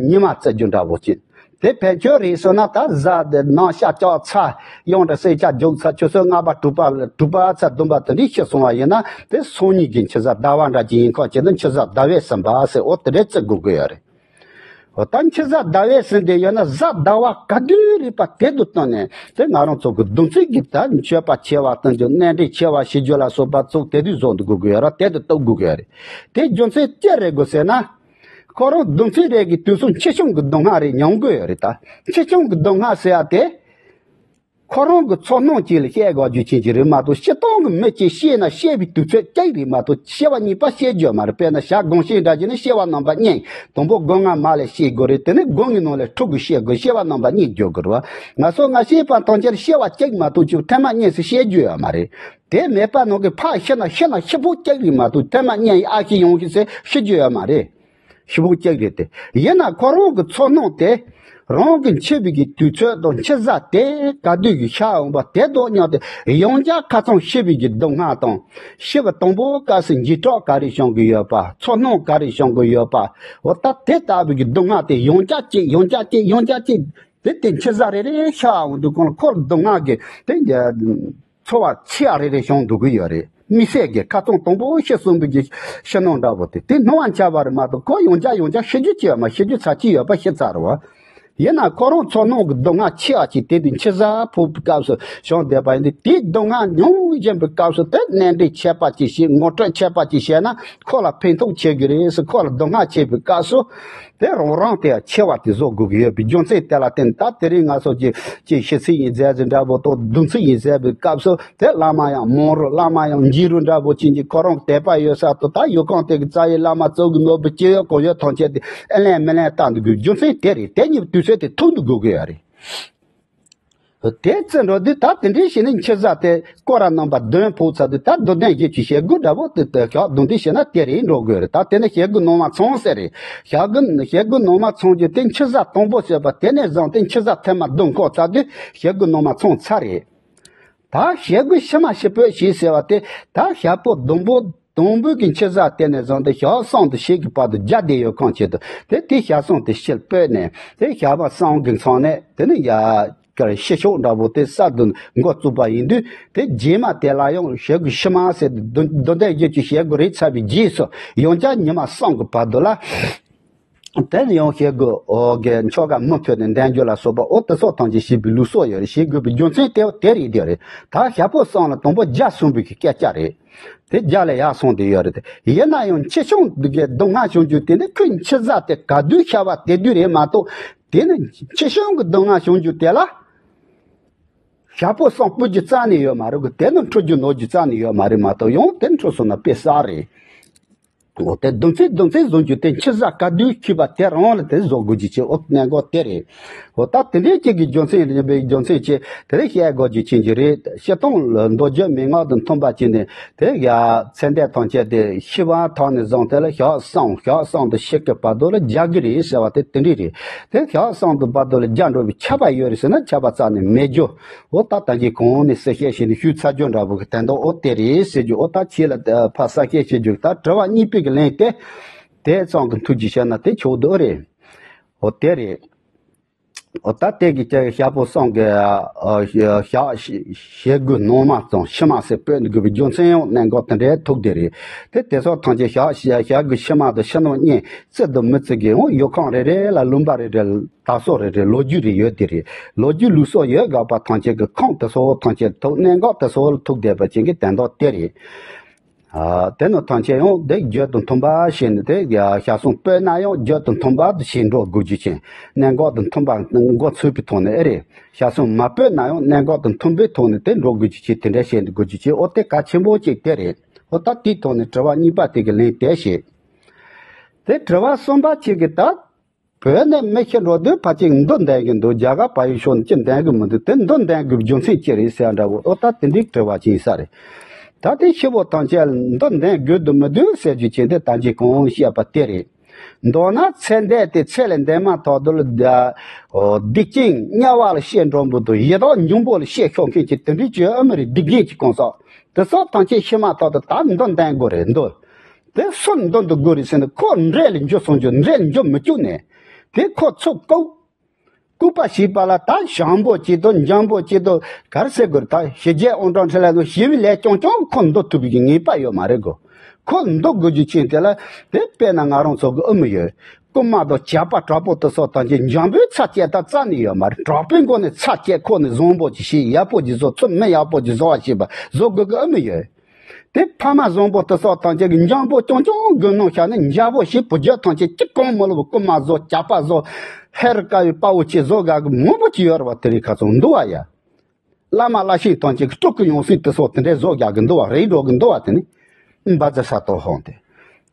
ཉི་མ་བརྩི་རྒྱུ་འདྲ་པོ་ཅིག་དེ་ཕན་ཆོད་རེད་སོང་ན་ད་གཟའ་དེ་ནང་ཤར་བཅུག་ཚར་ཡང་འདྲ་སེར་ཆ་རྒྱུག་ཚར་ཆུ་ཚོད་ལྔ་པ་དྲུག་པ་དྲུག་པ་ཚར་བདུན་པ་དེ་འདྲའི་ཤི་སོང་བ་ཡིན་ན་དེ་སང་ཉིན་གི་ཕྱི་གཟའ་ཟླ་བ་འདྲ་ཅིག་ཡིན་ཁག་ཆེ་ན་ཕྱི་གཟའ་ཟླ་བས་ཟིན་པ་ཟེར་འོ་དེ་འདྲས་བརྩི་དགོས་ཀྱི་ཡོད་རེད། འོ་ད་ཕྱི་གཟའ་ཟླ་བས་ཟིན་བསྡད་ཡོད་ན་གཟའ་ཟླ་བ་ག་དུས་རེད་པ་དེ་དུ་བཏང་ནས་དེ་ང་རང་ཚོ་གི་བདུན་ཚིགས་ཀྱི་ད་མཆོད་པ་ཆེ་བ་བཏང་རྒྱུ་གནས་འདྲེན་ཆེ་བ་ཞུ་རྒྱུ་ལ་སོགས་པ་ཚོ་དེ་དུས་བཟོ་འདུག་དགོས་ཀྱི་ཡོད་ར་དེ་དུ་གཏུག་དགོས་ཀྱི་ཡོད་རེད། དེ་རྒྱུ་མཚན་ཅི་རེད་དགོས་ཟེར་ན། ཁོ་རང་སྡོམ་ཚིག་རེ་གི་དུས་སུ་ཆེ་ཆུང་གི་སྡུག་བསྔལ་རེ་མྱོང་དགོས་ཡོད་རེད་ད། ཆེ་ཆུང་གི་སྡུག་བསྔལ་ཟེར་ཡ་དེ། ཁོ་རང་གི་ཚོར་སྣང་ཅིག་ལ་བཤད་དགོས་རྒྱུ་ཅན་ཅིག་རེད་མ་གཏོགས་སྤྱིར་བཏང་གི་མི་གཅིག་བཤད་ན་བཤད་པའི་དུས་ཚོད་གཅིག་རེད་མ་གཏོགས་བཤད་པ་གཉིས་པ་བཤད་རྒྱུ་མ་རེད། དཔེར་ན་ཞག་དགོང་ཞིག་འདྲ་བྱས་ན་བཤད་པ་རྣམ་པ་གཉིས། དང་པོ་སྒོ་ང་མ་ལས་བཤད་དགོས་རེད། དེ་ནས་སྒོ་ངའི་ནང་ལས་ཕྲུ་གུ་བཤད་དགོས། བཤད་པ་རྣམ་པ་གཉིས་རྒྱག་དགོས་རེད་བ། ང་ཚོ་ང་བཤད་པ་ཐམས་ཅད་བཤད་པ་གཅིག་མ་གཏོགས་ཅིག་ཐེངས་མ་གཉིས་སུ་བཤད་རྒྱུ་ཡོད་མ་རེད། དེ་མེད་པ་ནང་གི་ཕར་ཤི་ན་ཤི་ན་ཤི་བོ་གཅིག་རེད་མ་གཏོགས་ཐེངས་མ་གཉིས་ཨ་ཤི་ཡོང་གི་ཟེར་ཤི་རྒྱུ་ཡོད་མ་རེད། ཤི་བོ་གཅིག་རེད་དེ། ཡིན་ན་ཁོ་རང་གི་ཚོར་སྣང་དེ། རང་གི་འཆི་བའི་གི་དུས་ཚོད་དང་འཆི་ས་དེ་ག་དུས་ཀྱི་ཤར་འོང་པ་དེ་དང་མཉམ་དུ་ཡང་བསྐྱར་ཁ་སང་ཤི་བའི་གི་སྡུག་བསྔལ་དང་། ཤི་བ་དང་པོ་སྐབས་སུ་འཇིགས་སྐྲག་ག་རེ་བྱུང་གི་ཡོད་པ། ཚོར་སྣང་ག་རེ་བྱུང་གི་ཡོད་པ། འོ་ད་དེ་ལྟ་བུའི་གི་སྡུག་བསྔལ་དེ་ཡང་བསྐྱར་གཅིག་ཡང་བསྐྱར་གཅིག་ཡང་བསྐྱར་གཅིག་དེ་དེ་འཆི་ས་རེ་རེ་ཤར་འོང་དུས་གང་ལ་ཁོར་སྡུག་བསྔལ་གི་དེ། ཚོར་བ་ཆེ་བ་རེ་རེ་བྱུང་འདུག་གི་ཡོད་རེད། དམིགས་བསལ་གྱི་ཁ་སང་དང་པོ་ཤི་གསོན་པོའི་གི་ཕྱི་ནང་འདྲ་བོ་དེ་དེ་སྣང་བ་འཆར་བ་རེད་མ་གཏོགས་ཁོ་ཡང་བསྐྱར་ཡང་བསྐྱར་ཤི་རྒྱུ་ཅི་ཡོད་མ། ཤི་རྒྱུ་ཚར་གཅིག་ཡོད་པ་ཤི་ཚར་རེད་བ། ཡིན་ན་ཁོ་རང་ཚོར་སྣང་གི་སྡུག་བསྔལ་ཆེ་བ་ཅིག་དེ་དུས་འཆི་ས་ཕོག་པའི་སྐབས་སུ་བྱུང་བསྡད་པ་ཡིན་དུས་དེའི་སྡུག་བསྔལ་མྱོང་བཞིན་པའི་སྐབས་སུ་དེ་གནད་འགག་ཆད་པ་ཅིག་བྱས་ངོ་སྤྲོད་ཆད་པ་ཅིག་བྱས་ན་ཁོ་ལ་ཕན་ཐོགས་ཆེ་གི་རེད་ཟེར། ཁོ་ལ་སྡུག་བསྔལ་ཆེ་བའི་སྐབས་སུ། དེ་རང་རང་དེ་ཆེ་བ་དེ་བཟོ་དགོས་ཀྱི་ཡོད་པའི་རྒྱུ་མཚན་དེ་ལ་བརྟེན་ད་དེ་རིང་ང་ཚོ་གི་ཅིག་ཤི་ཚིག་ཡིན་ཟེར་ཟིན་འདྲ་པོ་དང་སྡོམ་ཚིག་ཡིན་ཟེར་བའི་སྐབས་སུ་དེ་བླ་མ་ཡང་མང་རུ་བླ་མ་ཡང་མཇལ་རུ་འདྲ་པོ་ཅན་གྱི་ཁོ་རང་དད་པ་ཡོད་ས་དང་ད་ཡུལ་ཁང་དེ་གི་རྩ་བའི་བླ་མ་གཙོ་གི་ནོར་བུ་སྐྱེ་ཡོད་གང་ཡོད་ཐམས་ཅད་དེ་ཨེ་ལེན་མི་ལེན་བལྟ་འདུག་དགོས་རྒྱུ་མཚན་དེ་རེད། དེ་གཉིས་དུས་ཚོད་དེ་ཐུག་འདུག་དགོས་ཀྱི་ཡོད་རེད། དེ་ཚེ་འགྲོ་དུས་ད་དེ་འདྲའི་ཞིག་ནི་འཆི་ས་དེ་སྐོར་ར་རྣམ་པ་བདུན་ཕོག་ཚར་དུས་ད་མདོ་བསྟན་བཞི་བཅུ་ཞེ་དགུ་འདྲ་བོ་དེ་དེ་ཞག་བདུན་དུས་བྱས་ན་དེ་རེད་འགྲོ་དགོས་རེད། ད་དེ་ནི་ཞེ་དགུ་ནང་མ་ཚང་ཟེར་རེད། ཞག་དགུ་ཞེ་དགུ་ནང་མ་ཚང་རྒྱུ་དེ་འཆི་ས་དང་པོ་བྱས་པ་དེ་ནས་བཟུང་སྟེ་འཆི་ས་ཐེངས་མ་བདུན་འཁོར་ཚར་དུས་ཞེ་དགུ་ནང་མ་ཚང་ཚར་རེད། ད་ཞེ་དགུ་ཕྱི་མ་ཤི་སྤོས་བྱས་ཟེར་བ་དེ་ད་ཞག་པོ་བདུན་པོ། དང་པོའི་གི་འཆི་ས་དེ་ནས་བཟུང་སྟེ་ཞག་གསུམ་དུ་ཞིག་གི་བར་དུ་རྒྱ་དེ་ཡོད་ཁང་ཆེད་དུ་དེ་དེ་ཞག་གསུམ་དུ་ཤི་སྤོས་ནས་དེ་ཞག་པ་གསུམ་གི་མཚམས་ནས་དེ་ནི་ཡ་གར་ཤི་ཤོག་འདྲ་པོ་དེ་གསར་དུ་འགོ་བཙུགས་པ་ཡིན་དུས་དེ་རྗེས་མ་དེ་ལ་ཡང་ཞེ་དགུ་ཕྱི་མ་ཟེར་དུ་མདོ་མདོ་སྡེ་བརྒྱད་ཅུ་ཞེ་དགུ་རེད་ཚར་བའི་རྗེས་སུ་ཡང་བསྐྱར་ཉི་མ་གསུམ་གི་བར་དུ་ལ། དེ་ནི་ཡང་ཞེ་དགུ་འོ་གི་མཆོག་དགའ་མུ་མཐུད་ནས་འདོན་རྒྱུ་ལ་སོགས་པ་འོ་དེ་སོགས་ཐམས་ཅད་ཞེས་པའི་ལུགས་སྲོལ་ཡོད་རེད། ཞེས་དགོས་པའི་རྒྱུ་མཚན་དེ་དེ་རེད་དེ་རེད། ད་ཞག་པོ་གསུམ་ལ་དང་པོ་རྒྱ་གསུངས་པའི་སྐད་ཆ་རེད། དེ་རྒྱ་ལ་ཡར་སོང་དེ་ཡོད་རེད་དེ། ཡིན་ན་ཡང་འཆི་ཆུང་འདི་གའི་སྡུག་བསྔལ་བྱུང་རྒྱུ་དེ་ནི་ཁོའི་འཆི་ས་དེ་ག་དུས་ཤར་བ་དེ་དུས་རེད་མ་གཏོགས་དེ་ནི་འཆི་ཆུང་གི་སྡུག་བསྔལ་བྱུང་རྒྱུ་དེ་ལ། ཞག་པོ་གསུམ་སྤོ་རྒྱུ་རྩ་ནས་ཡོད་མ་རེད་གི། དེ་ནི་འཁྲུ་རྒྱུ་ནོར་རྒྱུ་རྩ་ནས་ཡོད་མ་རེད་མ་གཏོགས་ཡང་དེ་འཁྲུ་སོང་ན་དཔེ་གསར་རེད། འོ་དེ་སྡོམ་ཚིག་སྡོམ་ཚིག་བཟོ་རྒྱུ་དེ་འཆི་ས་ག་དུས་འཁྱུད་པ་དེ་རང་ལ་དེ་བཟོ་དགོས་རྒྱུ་ཅིག་འོ་གནད་འགག་དེ་རེད། འོ་ད་དེ་འདྲའི་གཅིག་གི་རྒྱུ་མཚན་རེད་པའི་རྒྱུ་མཚན་ཅིག་དེ་རིང་བཤད་དགོས་རྒྱུ་ཅན་གྱི་རེད། སྤྱིར་བཏང་ལ་མདོ་རྒྱུད་མན་ངག་དང་མཐུན་པ་བྱས་ནས་དེ་ཡ་ཚེ་འདས་ཐམས་ཅད་དེ་ཤི་བ་ཐོག་ནས་བཟུང་དེ་ལ་ཞག་གསུམ་ཞག་གསུམ་དུ་ཤི་གི་བར་དུ་ལ་རྒྱ་གི་རེད་ཟེར་བ་དེ་དེ་འདྲའི་རེད། དེ་ཞག་གསུམ་དུ་བར་དུ་ལ་རྒྱ་འགྲོ་བའི་ཆད་པ་ཡོད་རེད་ཟེར་ན་ཆད་པ་རྩ་ནས་མེད་རྒྱུ། འོ་ད་ད་གིན་གོང་ནས་གསལ་བཤད་བྱས་ནས་ཞུས་ཚར་རྒྱུ་འདྲ་པོ་གི་དོན་དག་འོ་དེ་རེད་ཟེར་རྒྱུ། འོ་ད་ཁྱེད་ལ་ཕར་གསལ་བཤད་བྱེད་རྒྱུ་ད་དྲི་བ་གཉིས་པའི་གི་ལན་དེ་དེ་ཙམ་གི་མཐུད་ཀྱི་བཤད་ན་དེ་ཆོག་འདུག་རེད། འོ་དེ་རེད། འོ་ད་དེ་གི་ཅག་ཞག་པོ་གསུམ་གི་ཞག་ཞེ་དགུ་ནང་མ་ཙམ་ཕྱི་མ་ཟེར་སྤོས་དགོས་པའི་རྒྱུ་མཚན་ཡང་གནད་འགག་དེ་འདྲའི་ཐུག་དེ་རེད། དེ་དེ་སོགས་ཐམས་ཅད་ཞག་ཞག་དགུ་ཕྱི་མ་དང་ཕྱི་ནང་གཉིས་རྩི་དང་མི་རྩི་གི་འོ་ཡུལ་ཁམས་རེ་རེ་ལ་ལུང་པ་རེ་རེ་ལ། དར་སྲོལ་རེ་རེ་ལོ་རྒྱུས་རེ་ཡོད་དེ་རེད། ལོ་རྒྱུས་ལུགས་སྲོལ་ཡོད་དགག་པ་ཐམས་ཅད་ཀྱི་ཁུངས་དེ་ཚོ་ཐམས་ཅད་ཐུག་གནད་འགག་དེ་ཚོ་ལ་ཐུག་བསྡད་པ་ཅན་གྱི་དོན་དག་དེ་རེད། ཨ་དེ་ནི་ཐམས་ཅད་ཡང་དེ་རྒྱུ་དང་མཐུན་པ་བྱས་ནས་དེ་ཞག་གསུམ་སྤོས་ན་ཡང་རྒྱུ་དང་མཐུན་པ་བྱས་འགྲོ་དགོས་རྒྱུ་ཅན། གནད་འགག་དང་མཐུན་པ་མགོ་ཚོས་པའི་ཐོག་ནས་ཨེ་རེད། ཞག་གསུམ་མ་སྤོས་ན་ཡང་གནད་འགག་དང་མཐུན་པའི་ཐོག་ནས་དེ་འགྲོ་དགོས་རྒྱུ་ཅན་དེ་འདྲ་བྱས་འདུག་དགོས་རྒྱུ་ཅན། འོ་དེ་གལ་ཆེན་པོ་ཅིག་དེ་རེད། འོ་ད་དེའི་ཐོག་ནས་དྲི་བ་གཉིས་པ་དེ་གི་ལན་དེ་བྱེད། དེ་དྲི་བ་གསུམ་པ་ཅིག་གི་ད། བོད་ནས་མི་ཤི་འགྲོ་དུས་ཕལ་ཆེར་མདོ་འདོན་གྱི་འདུག་རྒྱ་གར་བལ་ཡུལ་ཕྱོགས་ནས་ཅི་འདོན་གྱི་མི་འདུག་དེ་མདོ་འདོན་དགོས་རྒྱུ་མཚན་ཅི་རེད་ཟེར་འདྲ་བོ། ཨོ་ད་དེ་འདྲའི་དྲི་བ་ཅིག་ཡིན་ས་རེད། ད་དེ་ཤི་བོ་ཐམས་ཅད་ལ་མདོ་འདོན་དགོས་འདུག་མི་འདུག་ཟེར་རྒྱུ་ཅན་དེ་ད་གིན་གོང་བཤད་པ་དེ་རེད། མདོར་ན་ཚེ་འདས་དེ་ཚེ་ལས་འདས་མ་ཐག་ཏུ་ལ་སྡིག་ཅན་དམྱལ་བ་ལ་སྐྱེས་འགྲོ་འབུལ་དུ་ཡི་དྭགས་འབྱུང་པོ་ལ་སྐྱེས་ཤོག་མཁན་གྱི་དེ་འདྲའི་བཅོས་ཨ་མི་རེད། སྡིག་ཅན་གྱི་གང་ཟག་དེ་ཚོ་ཐམས་ཅད་ཤི་མ་ཐག་ཏུ་ད་མདོ་འདོན་དགོས་རེད་འདུག་དེ་སུ་མདོ་འདོན་དགོས་རེད་ཟེར་ན་ཁོ་འདྲེ་ལ་འགྱུར་སོང་རྒྱུ་འདྲེ་ལ་འགྱུར་མི་བཅུག་ནས། དེ་ཁོ་ཚུར་བཀུག་བཀུག་པ་བྱས་པ་ལ་ད་ཞང་པོ་གཅིག་དང་འཇམ་པོ་གཅིག་དང་ག་རེ་ཟེར་དགོས་རེད། ད་ཞི་རྒྱས་དབང་དྲག་འཕྲིན་ལས་དང་ཞི་བའི་ལས་རྐྱང་རྐྱང་ཁོ་འདོན་ཐུབ་པའི་གི་ངེས་པ་ཡོད་མ་རེད་གོ། ཁོ་འདོན་དགོས་རྒྱུ་ཅན་དེ་ལ་དེ་དཔེར་ན་ང་རང་ཚོ་གི་ཨུ་མི་ཡོད། རྐུན་མ་དང་ཇག་པ་དྲག་པོ་དེ་ཚོ་དང་གཅིག་འཇམ་པོའི་ཚ་སྐྱེད་ད་རྩ་ནས་ཡོད་མ་རེད། དྲག་པོའི་མགོ་ནས་ཚ་སྐྱེད་ཁོ་ནས་བཟང་པོ་ཅིག་བྱས་ཡག་པོ་ཅིག་བཟོ་ཚུལ་མི་ཡག་པོ་ཅིག་བཟོ་བ་བྱས་པ་བཟོ་དགོས་གི་ཨུ་མི་ཡོད། དེ་ཕ་མ་བཟང་པོ་དེ་སོགས་ཐམས་ཅད་ཀྱི་འཇམ་པོ་ཅུང་ཅུང་དགོས་ནོ་ཤ་ནི་འཇམ་པོ་ཞིག་བུ་རྒྱུད་ཐམས་ཅད་ཅི་གང་མི་ལོ་བའི་རྐུན་མ་བཟོ། ཇག་པ་བཟོ། ཧེ་རུ་ཀ་བའི་དཔའ་བོ་ཆེ་བཟོ་དགའ་གི་མང་པོ་ཅིག་ཡོད་རེད་བ། དེ་རིང་ཁ་སང་འདུག་བ་ཡ། བླ་མ་བླ་ཆེན་ཐམས་ཅད་ཀྱི་སྤྲུལ་སྐུ་ཡང་སྲིད་དེ་སོགས་དེ་འདྲའི་བཟོ་རྒྱག་གི་འདུག་བ། རེད་འགྲོ་གི་འདུག་བ། དེ་ནི་འབའ་ཛ་ས་ཏོ་ཧོང་དེ།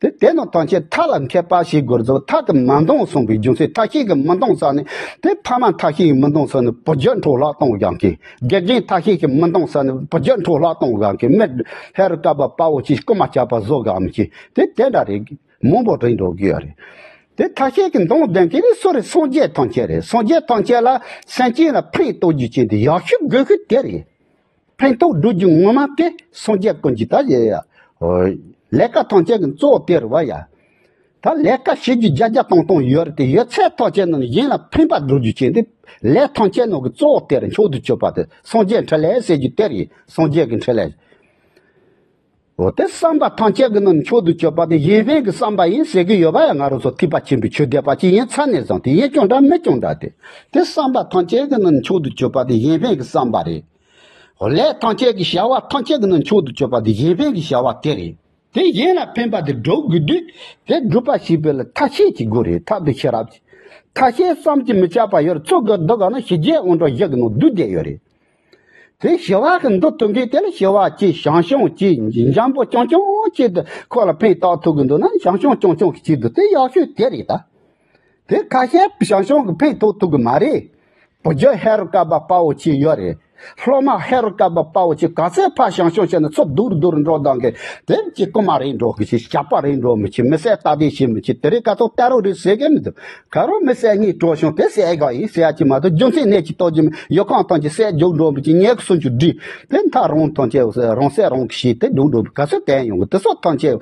དེ་དེ་ནང་ཐམས་ཅད་མཐའ་ལ་མཁས་པ་ཞིག་དགོས་ཚོ། མཐའ་གི་མ་འདང་གསུངས་པའི་རྒྱུ་མཚན། མཐའ་ཤེས་ཀྱི་མི་འདང་ས་ནི་དེ་ཕ་མ་མཐའ་ཤེས་ཀྱི་མི་འདང་ས་ནི་བུ་རྒྱུད་འཕྲོ་བརླག་གཏོང་དགོས་མཁན། དགེ་རྒན་མཐའ་ཤེས་ཀྱི་མི་འདང་ས་ནི་བུ་རྒྱུད་འཕྲོ་བརླག་གཏོང་དགོས་མཁན། མི་ཧེ་རུ་ཀ་བ་དཔའ་བོ་ཆེ་རྐུན་མ་ཇག་པ་བཟོ་དགའ་མི་ཆེ་དེ་དེ་འདྲ་རེད། མང་པོ་རེད་འགྲོ་གི་ཡོད་རེད། དེ་མཐའ་ཤེས་ཀྱི་འདང་ལྡན་གྱི་རེད། སུ་རེད། སངས་རྒྱས་ཐམས་ཅད་རེད། སངས་རྒྱས་ཐམས་ཅད་ལ་སེམས་ཅན་ལ་ཕན་ཐོགས་རྒྱུ་ཅན་དེ་ཡག་ཤོས་དགོས་ཤོས་དེ་རེད། ཕན་ཐོགས་སྒྲུབ་རྒྱུ་ངོ་མ་དེ་སངས་རྒྱས་ཀུན་གྱི་ད་ཡ་ཡ། ལས་ཀ་ཐམས་ཅད་ཀྱི་གཙོ་བོ་དེ་རེད་བ་ཡ། ད་ལས་ཀ་བྱེད་རྒྱུ་བརྒྱ་བརྒྱ་སྟོང་སྟོང་ཡོད་རེད་དེ། ཡོད་ཚད་ཐམས་ཅད་ནང་གཞན་ལ་ཕན་པ་སྒྲུབ་རྒྱུ་ཅན་དེ་ལས་ཐམས་ཅད་ནང་གི་གཙོ་བོ་དེ་རེད། མཆོག་ཏུ་གྱུར་པ་དེ་སངས་རྒྱས་འཕྲིན་ལས་ཟེར་རྒྱུ་དེ་རེད། སངས་རྒྱས་ཀྱི་འཕྲིན་ལས། འོ་དེ་བསམ་པ་ཐམས་ཅད་ཀྱི་ནང་མཆོག་ཏུ་གྱུར་པ་དེ་གཞན་ཕན་གྱི་བསམ་པ་ཡིན་ཟེར་གྱི་ཡོད་པ་ཡང་ང་རང་ཚོ་ཐེག་པ་ཆེན་པོའི་ཆོས་སྡེ་པ་ཅིག་ཡིན་ཚར་ནས་བཟུང་སྟེ་ཡིན་ཀྱང་འདྲ་མིན་ཀྱང་འདྲ་དེ། དེ་བསམ་པ་ཐམས་ཅད་ཀྱི་ནང་མཆོག་ཏུ་གྱུར་པ་དེ་གཞན་ཕན་གྱི་བསམ་པ་རེད། འོ་ལས་ཐམས་ཅད་ཀྱི་བྱ་བ་ཐམས་ཅད་ཀྱི་ནང་མཆོག་ཏུ་གྱུར་པ་དེ་གཞན་ཕན་གྱི་བྱ་བ་དེ་རེད། དེ་གཞན་ལ་ཕན་པ་དེ་སྒྲུབ་དགོས་དུས་དེ་སྒྲུབ་པ་བྱེད་པའི་ལ་ཐབས་ཤེས་ཀྱི་སྒོ་རེད། ཐབས་དེ་ཤེས་རབ་ཀྱི་ཐབས་ཤེས་བསམ་གྱིས་མི་ཁྱབ་པ་ཡོད་རེད། ཚུལ་དགོས་འདུག་ག་ན་ཞི་རྒྱས་དབང་དྲག་བཞི་གི་ནང་བསྡུས་བསྡད་ཡོད་རེད། དེ་ཞི་བ་གི་མདོ་ཐུན་མཁན་དེ་ལ་ཞི་བ་གཅིག་ཞང་ཞུང་གཅིག་འཇམ་པོ་ཅུང་ཅུང་གཅིག་དེ་ཁོ་ལ་ཕན་ཐོགས་ཐུབ་གི་འདུག་ན་ཞང་ཞུང་ཅུང་ཅུང་གཅིག་དེ་དེ་ཡག་ཤོས་དེ་རེད་ད། དེ་ཁ་ཤས་ཞང་ཞུང་གི་ཕན་ཐོགས་ཐུབ་གི་མ་རེད། བུ་རྒྱུད་ཧེ་རུ་ཀ་བ་དཔའ་བོ་ཆེ་ཡོད་རེད། སློབ་མ་ཧེ་རུ་ཀ་བ་དཔའ་བོ་ཆེ་ག་ཚད་ཕར་ཞང་ཞུང་བྱས་ན་ཚུར་སྡུག་རུ་སྡུག་རུ་འགྲོ་གདང་གི། དེ་གཅིག་རྐུན་མ་རེད་འགྲོ་གི་ཆེ། ཇག་པ་རེད་འགྲོ་མི་ཆེ། མི་བསད་རྟ་དེ་བྱེད་མི་ཆེ། དེ་རིང་ཁ་ཐོག་ཏ་རོ་རེད་ཟེར་གི་མི་འདུག་ག་རོ་མི་བསད་གཉིས་གྲོ་བྱུང་དེ་བསད་ག་ཡིན་ཟེར་ཡ་ཅིག་མ་གཏོགས་རྒྱུ་མཚན་གནས་ཀྱི་ལྟོ་རྒྱུ་མི་ཡོད་ཁང་ཐང་ཅིག་བསད་རྒྱུག་འགྲོ་མི་ཅིག་ཉལ་གི་སུན་ཆུ་སྒྲིལ། དེ་མཐའ་རང་ཐང་ཅིག་རང་བསད་རང་གི་ཤེས་དེ་འགྲོ་འགྲོ་ག་ཚོད་བསྟན་ཡོང་གི་དེ་སོགས་ཐང་ཅིག་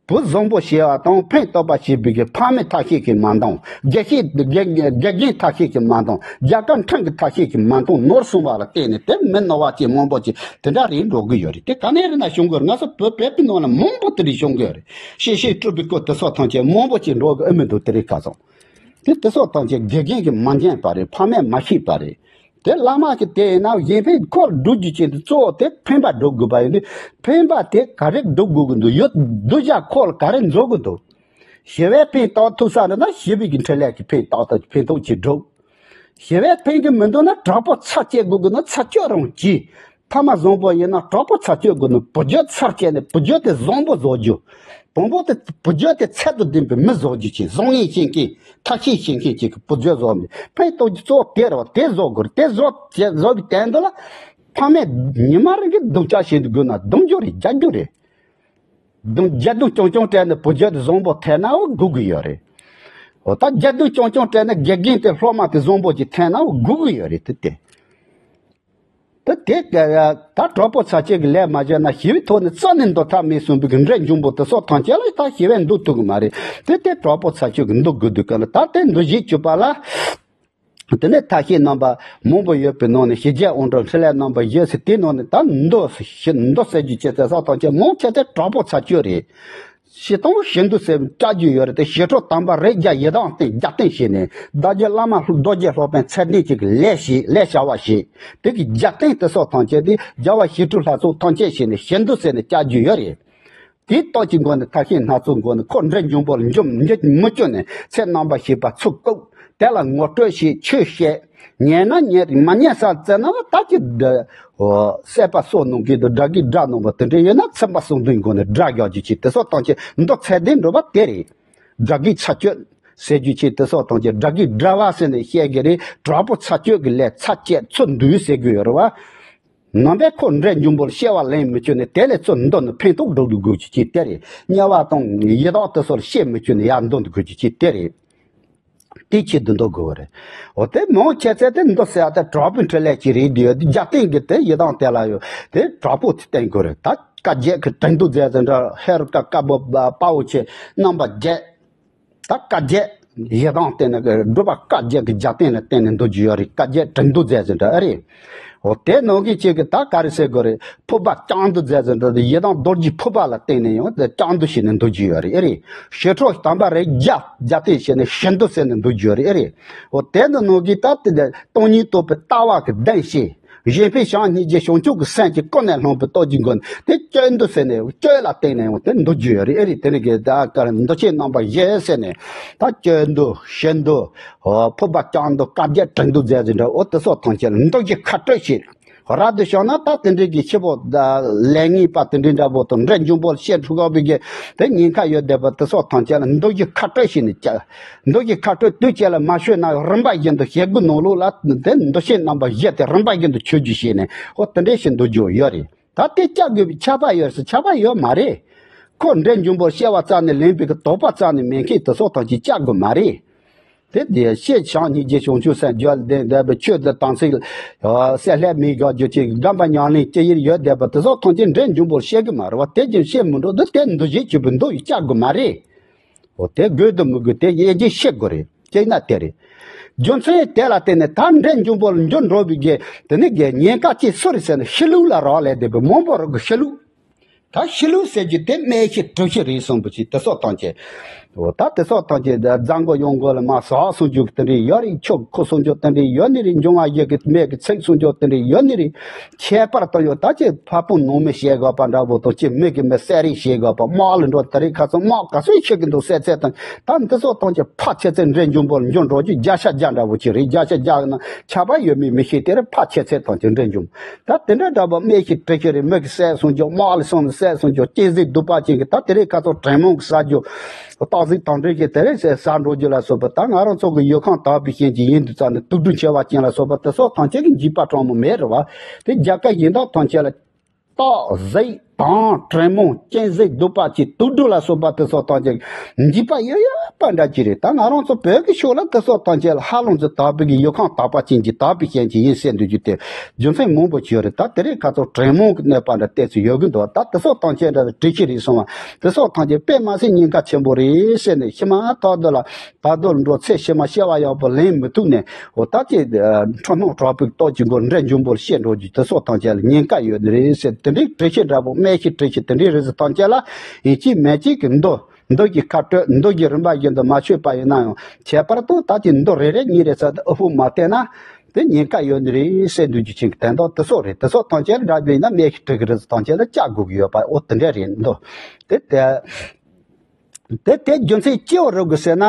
བུ་བཟང་པོ་བྱས་པ་དང་ཕན་བཏགས་པ་བྱེད་པའི་གི་ཕ་མའི་ཐབས་ཤེས་ཀྱིས་མ་འདང་། དགེ་བཤེས་དགེ་དགེ་རྒན་ཐབས་ཤེས་ཀྱིས་མ་འདང་། རྒྱ་གར་ཕྲན་གྱི་ཐབས་ཤེས་ཀྱིས་མ་འདང་ནོར་སོང་བ་ལ་བརྟེན་ནས་དེ་མི་ནོར་བ་ཅིག་མང་པོ་ཅིག་དེ་འདྲ་རེད་འགྲོ་གི་ཡོད་རེད། དེ་ག་ནས་རེད་ན་བྱུང་གི་རེད། ང་ཚོ་བོད་བོད་པའི་ནང་ལ་མང་པོ་དེ་རིགས་བྱུང་གི་ཡོད་རེད། གཤེ་གཤེ་སྤྲུལ་པའི་སྐོར་དེ་སོགས་ཐམས་ཅད་མང་པོ་ཅིག་འགྲོ་གི་ཨེ་མི་འདུག་དེ་རིགས་ག་ཚོད། དེ་དེ་སོགས་ཐམས་ཅད་དགེ་རྒན་གྱིས་མ་མཁྱེན་པ་རེད། ཕ་མས་མ་ཤེས་པ་རེད། དེ་བླ་མ་གིས་དེ་ཡིན་ན་གཞན་ཕན་ཁོ་ལ་སྒྲུབ་རྒྱུ་ཅན་དེ་གཙོ་བོ་དེ་ཕན་པ་སྒྲུབ་དགོས་པ་ཡིན་དུས་ཕན་པ་དེ་ག་རེ་སྒྲུབ་དགོས་ཀྱི་འདུག་ཡོད་འདུག་བྱ་ཁོ་ལ་ག་རེ་འཛོལ་གྱི་འདུག་ཞི་བའི་ཕན་བཏགས་ཐུབ་ས་རེད་ན་ཞི་བའི་གི་འཕྲིན་ལས་ཀྱི་ཕན་བཏགས་ཐུབ་ཕན་ཐོགས་ཅིག་སྒྲུབ། ཞི་བའི་ཕན་གྱི་མི་འདུག་ན་དྲག་པོ་ཚར་བཅད་དགོས་ཀྱི་ན་ཚར་གཅོད་རང་གྱིས། ཕ་མ་བཟང་པོ་ཡིན་ན་དྲག་པོ་ཚར་གཅོད་དགོས་ནི་བུ་རྒྱུད་ཚར་བཅད་ནས་བུ་རྒྱུད་དེ་བཟང་པོ་བཟོ་རྒྱུ། བུ་མོ་དེ་བུ་རྒྱུད་དེ་ཚད་དུ་ལྡན་པའི་མི་བཟོ་རྒྱུ་ཅིག་བཟང་ངན་ཤེས་མཁན་ཐབས་ཤེས་ཤེས་མཁན་ཅིག་གི་བུ་རྒྱུད་བཟོ་མི་ཕན་ཐོགས་རྒྱུ་གཙོ་བོ་དེ་རེད་བ། དེ་བཟོ་དགོས་རེད། དེ་བཟོ་བྱས་བཟོ་གི་དོན་དུ་ལ་ཕ་མས་ཉི་མ་རེ་གི་སྡུག་ཅག་བྱེད་དུ་དགོས་ན་སྡུག་རྒྱུ་རེད། རྒྱག་རྒྱུ་རེད། སྡུག་རྒྱག་རྡུང་རྐྱང་རྐྱང་སྤྲད་ནས་བུ་རྒྱུད་དེ་བཟང་པོ་ཐེབས་ན་འོ་སྒུག་གི་ཡོད་རེད། འོ་ད་རྒྱག་རྡུང་རྐྱང་རྐྱང་སྤྲད་ནས་དགེ་རྒན་དེ་སློབ་མ་དེ་བཟང་པོ་ཅིག་ཐེབས་ན་འོ་སྒུག་གི་ཡོད་རེད། དེ་དེ། ད་དེ་ད་དྲག་པོ་ཚར་གཅོད་ཀྱི་ལས་མ་བྱས་ན་ཞི་བའི་ཐོག་ནས་རྩ་ནས་འདུག་ཐབས་མེད་གསུངས་པའི་གི་འདྲེ་འབྱུང་པོ་དེ་སོགས་ཐམས་ཅད་ལ་ད་ཞི་བས་འདུག་ཐུབ་ཀྱི་མ་རེད། དེ་དེ་དྲག་པོ་ཚར་གཅོད་ཀྱི་འདུག་དགོས་དུས་ག་ལ་ད་དེ་འདུག་བཞི་བཅུ་པ་ལ། དེ་ནས་ཐབས་ཤེས་རྣམ་པ་མང་པོ་ཡོད་པའི་ནང་ནས་ཞི་རྒྱས་དབང་དྲག་འཕྲིན་ལས་རྣམ་པ་བཞི་ཟེར་དེའི་ནང་ནས་ད་འདུག་ཞི་འདུག་ཟེར་རྒྱུ་བྱས་ཚེ་སོགས་ཐམས་ཅད་མང་ཆེ་ཚེ་དྲག་པོ་ཚར་གཅོད་རེད། ཞི་དང་ཞི་འདུག་ཟེར་བྱ་རྒྱུ་ཡོད་རེད་དེ། ཞི་ཁྲོ་དམ་པ་རིགས་བརྒྱ་ཡི་དམ་བརྟན་རྒྱ་བརྟན་བྱས་ནས་བདག་རྒྱུད་བླ་མ་རྡོ་རྗེ་སློབ་དཔོན་ཚད་ལྡན་གཅིག་གི་ལས་བྱེད་ལས་བྱ་བ་བྱེད། དེ་གི་རྒྱ་བརྟན་དེ་སོགས་ཐམས་ཅད་དེ་རྒྱལ་བ་ཞི་ཁྲོའི་ལྷ་ཚོགས་ཐམས་ཅད་བྱས་ནས་ཞི་འདུག་ཟེར་ནས་བྱ་རྒྱུ་ཡོད་རེད། དེའི་སྟོབས་ཀྱི་སྒོ་ནས་ཐབས་ཤེས་སྣ་ཚོགས་སྒོ་ནས་ཁོ་འདྲེ་འབྱུང་པོ་ལ་འཇོམས་འཇོམས་མི་བཅུག་ནས་ཚེ་རྣམ་པར་ཤེས་པ་ཚུར་བཀུག་དེ་ལ་ངོ་སྤྲོད་བྱེད་ཆོས་བཤད། ཉན་ན་ཉན་རེད། མ་ཉན་ས་བཙལ་ན་ད་ཀྱི་འདི་སྲེད་པ་སོགས་ནང་གི་འདི་དགྲ་བགེགས་དགྲ་ནང་པ་དེ་འདྲ་ཡོད་ན་ཚིམ་པ་གསུམ་ལྡན་སྒོ་ནས་དགྲ་རྒྱག་རྒྱུ་ཆེ་དེ་སོགས་བཏང་ཆེ་མདོ་ཚད་ལྡན་འགྲོ་བ་དེ་རེད། དགྲ་བགེགས་ཚར་གཅོད་ཟེར་རྒྱུ་ཆེ་དེ་སོགས་བཏང་ཆེ་དགྲ་བགེགས་དགྲ་བ་ཟེར་ནས་བཤད་གི་རེད། དྲག་པོ་ཚར་གཅོད་ཀྱི་ལས་ཚར་བཅད་ཚུར་འདུལ་ཟེར་དགོས་ཡོད་རེད་བ། ནང་པའི་ཁོ་འདྲེ་འབྱུང་པོར་སྐྱེ་བ་ལེན་མི་བཅུག་ནས་དེ་ལས་ཚུར་འདུལ་ནས་ཕན་ཐོགས་སྒྲུབ་དགོས་ཀྱི་ཅི་དེ་རེད། དམྱལ་བ་དང་ཡི་དྭགས་དེ་ཚོར་སྐྱེ་མི་བཅུག་ནས་ཡར་འདུལ་དགོས་ཀྱི་ཅི་དེ་རེད། དེ་ཆེད་དུ་འདུལ་དགོས་པ་རེད། འོ་དེ་མང་ཆེ་ཚད་དེ་འདུལ་ཟེར་ཡ་དེ་དྲག་པོའི་འཕྲིན་ལས་ཀྱི་རིགས་དེ་ཡོད་དེ་རྒྱ་བརྟན་གྱི་དེ་ཡི་དྭགས་དེ་ལ་ཡོད་དེ་དྲག་པོ་དེ་བསྟེན་དགོས་རེད། ད་བཀའ་བརྒྱད་ཀྱི་དྲན་གདུང་མཛད་ཟེར་འདྲ་ཧེ་རུ་ཀ་དཀར་པོ་དཔའ་བོ་ཆེ་རྣམ་པ་བརྒྱད། ད་བཀའ་བརྒྱད་ཡི་དམ་བརྟེན་ནས་སྒྲུབ་པ་བཀའ་བརྒྱད་ཀྱི་རྒྱ་བརྟེན་ལ་བརྟེན་ནས་འདུལ་རྒྱུ་ཡོད་རེད། བཀའ་བརྒྱད་དྲན་གདུང་མཛད་ཟེར་འདྲ་ཨེ་རེད། འོ་དེ་ནང་གི་གཅིག་གི་ད་ག་རེ་ཟེར་དགོས་རེད། ཕུར་པ་བཅིངས་འདུལ་མཛད་ཟེར་འདྲ་དེ་ཡི་དམ་རྡོ་རྗེ་ཕུར་པ་ལ་བརྟེན་ནས་ཡང་དེ་བཅིངས་འདུལ་བྱས་ནས་འདུལ་རྒྱུ་ཡོད་རེད་ཨེ་རེད། ཞི་ཁྲོ་དམ་པ་རེད་རྒྱ་རྒྱ་བརྟེན་བྱས་ནས་ཞི་འདུལ་ཟེར་ནས་འདུལ་རྒྱུ་ཡོད་རེད་ཨེ་རེད། འོ་དེ་ནི་ནང་གི་ད་དེ་སྟོང་ཉིད་རྟོགས་པའི་ལྟ་བ་གི་གདེང་ཤེས། གཞན་ཕན་བྱམས་སྙིང་རྗེ་བྱང་ཆུབ་ཀྱི་སེམས་ཀྱིས་ཀུན་ནས་བསླངས་པའི་སྟོབས་ཀྱི་མགོན་དེ་སྤྱོད་འདུལ་ཟེར་ནས་སྤྱོད་ལ་བརྟེན་ནས་ཡང་དེ་འདུལ་རྒྱུ་ཡོད་རེད། ཨེ་རེད། དེ་ནི་གི་ད་གར་འདུལ་བྱེད་རྣམ་པ་བཞི་ཟེར་ནས་ད་སྤྱོད་འདུལ་ཞི་འདུལ་ཕུར་པ་བརྐྱང་འདུལ་བཀའ་བརྒྱད་དྲུག་འདུལ་མཛད་ཟིན་འདྲ། འོ་དེ་སོགས་ཐམས་ཅད་ལ་འདུལ་གྱི་ཁ་སྤྲོད་བྱེད། རབ་ཏུ་བྱུང་ན་ད་དེ་འདྲའི་གི་ཤི་བོ་ལས་ངན་པ་དེ་འདྲའི་འདྲ་བོ་དང་འདྲེ་འབྱུང་པོ་ལ་བཤད་འཁྲུག་པའི་གི་དེ་ཉེན་ཁ་ཡོད་བསྡད་པ་དེ་སོགས་ཐམས་ཅད་ལ་འདུལ་གྱི་ཁ་སྤྲོད་བྱས་ནས་བཅའ། འདུལ་གྱི་ཁ་སྤྲོད་དུས་གཅིག་ལ་མ་ཤོད་ན་རིམ་པ་བཞིན་དུ་ཞི་རྒོལ་ནང་ལོགས་ལ་དེ་འདུལ་བྱེད་རྣམ་པ་བཞི་དེ་རིམ་པ་བཞིན་དུ་ཆོས་བརྒྱུད་བྱས་ནས་འོ་དེ་འདྲའི་ཞིག་འདུལ་རྒྱུ་ཡོད་རེད། ད་དེ་བཅའ་དགོས་པའི་ཁྱབ་པ་ཡོད་ཟེར་ཁྱབ་པ་ཡོད་མ་རེད། ཁོ་འདྲེ་འབྱུང་པོར་སྐྱེ་བ་བཙལ་ནས་ལེན་པའི་གི་དོགས་པ་རྩ་ནས་མེད་མཁན་དེ་སོགས་ཐམས་ཅད་བཅའ་དགོས་མ་རེད། དེ་དེ་ཤེས་བྱང་སྙིང་རྗེ་བྱང་ཆུབ་སེམས་རྒྱུད་ལྡན་བསྡད་པའི་ཆོས་དེ་དམ་ཚིག་སེལ་ལྷད་མི་དགག་རྒྱུ་ཅིག་སྒོམ་པ་ཉམས་ལེན་ཅི་ཡིན་ཡོད་བསྡད་པ་དེ་སོགས་ཐམས་ཅད་འདྲེ་འབྱུང་པོར་སྐྱེ་གི་མ་རེད་བ། དེ་བཞིན་ཤེས་མི་འགྲོ་དུས་དེ་འདུལ་བྱེད་ཆོས་པའི་འདུལ་བའི་བཅའ་དགོས་མ་རེད། འོ་དེ་དགོས་དང་མི་དགོས་དེ་དབྱེ་འབྱེད་ཤེས་དགོས་རེད། ཅེ་ན་དེ་རེད། རྒྱུ་མཚན་དེ་ལ་བརྟེན་ནས་ད་འདྲེ་འབྱུང་པོ་ལ་འགྱུར་འགྲོ་བའི་གི་དེ་ནི་གི་ཉེན་ཁ་ཅིག་སུ་རེད་ཟེར་ན་ཤི་ལུགས་ལ་རག་ལས་བསྡད་པའི་མང་པོ་རིགས་གི་ཤི་ལུགས། ད་ཤི་ལུགས་ཟེར་རྒྱུ་དེ་སྨྲས་ཤེས་གྲུབ་ཤེས་རེད་གསུངས་པ་ཅིག་དེ་སོགས་ཐམས་ཅད། འོ་ད་དེ་སོགས་ཐམས་ཅད་རྫ་མགོ་གཡོན་སྒོ་ལ་མ་ཟག་གསུང་རྒྱུ་དེ་འདྲ་ཡོད་རེད། ཆོས་ཁོ་གསུང་རྒྱུ་དེ་འདྲ་ཡོད་ནི་རེད། འབྱུང་བ་བཞི་གི་མེ་གི་ཚིག་གསུང་རྒྱུ་དེ་འདྲ་ཡོད་ནི་རེད། ཁྱད་པར་དུ་ཡོད་ད་ཅི་ཕ་བོང་ནང་མི་བཤད་དགོས་པ་འདྲ་བོ་དང་ཅི་མི་གི་མི་བསད་རེས་བྱེད་དགོས་པ་དམག་ལ་འགྲོ་དེ་རིང་ཁ་སང་དམག་ག་ཚོད་ཤི་གི་འདུག་བསད་ཚད་དང་ད་འདི་ཚོ་ཐམས་ཅད་ཕལ་ཆེར་ཚད་འདྲེ་འབྱུང་པོ་ལ་འགྱུར་འགྲོ་རྒྱུ་བརྒྱ་ཆ་བརྒྱ་འདྲ་བོ་ཅིག་རེད། བརྒྱ་ཆ་བརྒྱ་ན་ཆ་པ་ཡོད་མེད་མི་ཤེས་དེ་རེད། ཕལ་ཆེར་ཚད་ཐམས་ཅད་འདྲེ་འབྱུང་ད་དེ་འདྲ་འདྲ་བ་སྨྲས་ཤིང་གྲོས་ཤིང་རེད། མི་གི་བསད་སོང་རྒྱུ་དམག་ལ་སོང་ནས་བསད་སོང་རྒྱུ་གཅན་གཟན་གདུག་པ་ཅན་གྱི་ད་དེ་རིང་ཁ་སང་དྲེད་མོང་གི་ཟ་རྒྱུ་སྟག་གཟིག་དང་འདྲེ་གི་དེ་རིང་ཟ་འགྲོ་རྒྱུ་ལ་སོགས་པ་ད་ང་རང་ཚོ་གི་ཡུལ་ཁམས་དག་པའི་རྐྱེན་གྱིས་ཡིན་དུས་ཙམ་ནས་དུག་སྦྲུལ་མཆེ་བ་ཅན་ལ་སོགས་པ་དེ་སོགས་ཐམས་ཅད་ཀྱི་འཇིགས་པ་སྤྲང་མོ་མེད་རེད་བ། དེ་རྒྱལ་ཁབ་གཞན་དག་ཐམས་ཅད་ལ། སྟག་གཟིག་དང་དྲེད་མོང་གཅན་གཟན་གདུག་པ་ཅན་དུག་སྦྲུལ་ལ་སོགས་པ་དེ་སོགས་ཐམས་ཅད་འཇིགས་པ་ཡོད་ཡོད་པ་འདྲ་ཅིག་རེད། ད་ང་རང་ཚོ་བོད་ཀྱི་ཕྱོགས་ལ་དེ་སོགས་ཐམས་ཅད་ལ་ཧ་ལམ་ཚོ་དག་པའི་གི་ཡུལ་ཁམས་དག་པ་ཅན་གྱི་དག་པའི་རྐྱེན་གྱིས་ཡིན་ཟེར་འདོད་རྒྱུ་དེ་རྒྱུ་མཚན་མང་པོ་ཅིག་ཡོད་རེད། ད་དེ་རིང་ཁ་སང་དྲེད་མོང་གི་གནོད་པ་འདྲ་ཏོག་ཙམ་ཡོད་གི་འདུག་ད་དེ་སོགས་ཐམས་ཅད་འདྲ་དྲི་ཤེས་རེད་སོང་བ་དེ་སོགས་ཐམས་ཅད་དཔེ་མ་སྲིད་ཉེན་ཁ་ཆེན་པོ་རེད་ཟེར་ནས་ཤི་མ་ཐག་ཏུ་ལ། ད་དུང་འགྲོ་ཚེ་ཕྱི་མ་སྐྱེ་བ་ཡག་པོ་ལེན་མི་ཐུབ་ནས་འོ་ད་ཅི་འཁྲུལ་སྣང་དྲག་པོའི་སྟོབས་ཀྱི་སྒོ་འདྲེ་འབྱུང་པོར་སྐྱེ་འགྲོ་རྒྱུ་དེ་སོགས་ཐམས་ཅད་ལ་ཉེན་ཁ་ཡོད་ནི་རེད་ཟེར། དེ་འདྲའི་གྲོས་ཆོད་འདྲ་པོ་སྨྲས་ཤིང་གྲོས་ཆོད་དེ་འདྲའི་རིགས་སུ་ཐམས་ཅད་ལ་ཡིན་གཅིག་མིན་གཅིག་གི་མདོ་མདོ་གི་ཁ་སྤྲོད་མདོ་གི་རིམ་པ་བཞིན་དུ་མ་ཆོད་པ་ཡིན་ན་ཡང་ཁྱད་པར་དུ་ད་ཅི་མདོ་རེ་རེ་གཉིས་རེ་ཟེར་ཏེ་ཨ་ཧུ་མ་བལྟས་ན་དེ་ཉེན་ཁ་ཡོད་ནི་རེད་ཟེར་འདོད་རྒྱུ་ཅན་གྱི་དོན་དག་དེ་སོགས་རེད། དེ་སོགས་ཐམས་ཅད་འདྲ་པོ་ཡིན་ན་སྨྲས་ཤིང་གྲོས་ཀྱི་རིགས་སུ་ཐམས་ཅད་ལ་བཅའ་དགོས་ཀྱི་ཡོད་པ་འོ་དེ་འདྲ་རེད་མདོ་དེ་དེ། དེ་དེ་རྒྱུ་མཚན་སྐྱེ་བ་རིགས་དགོས་ཟེར་ན།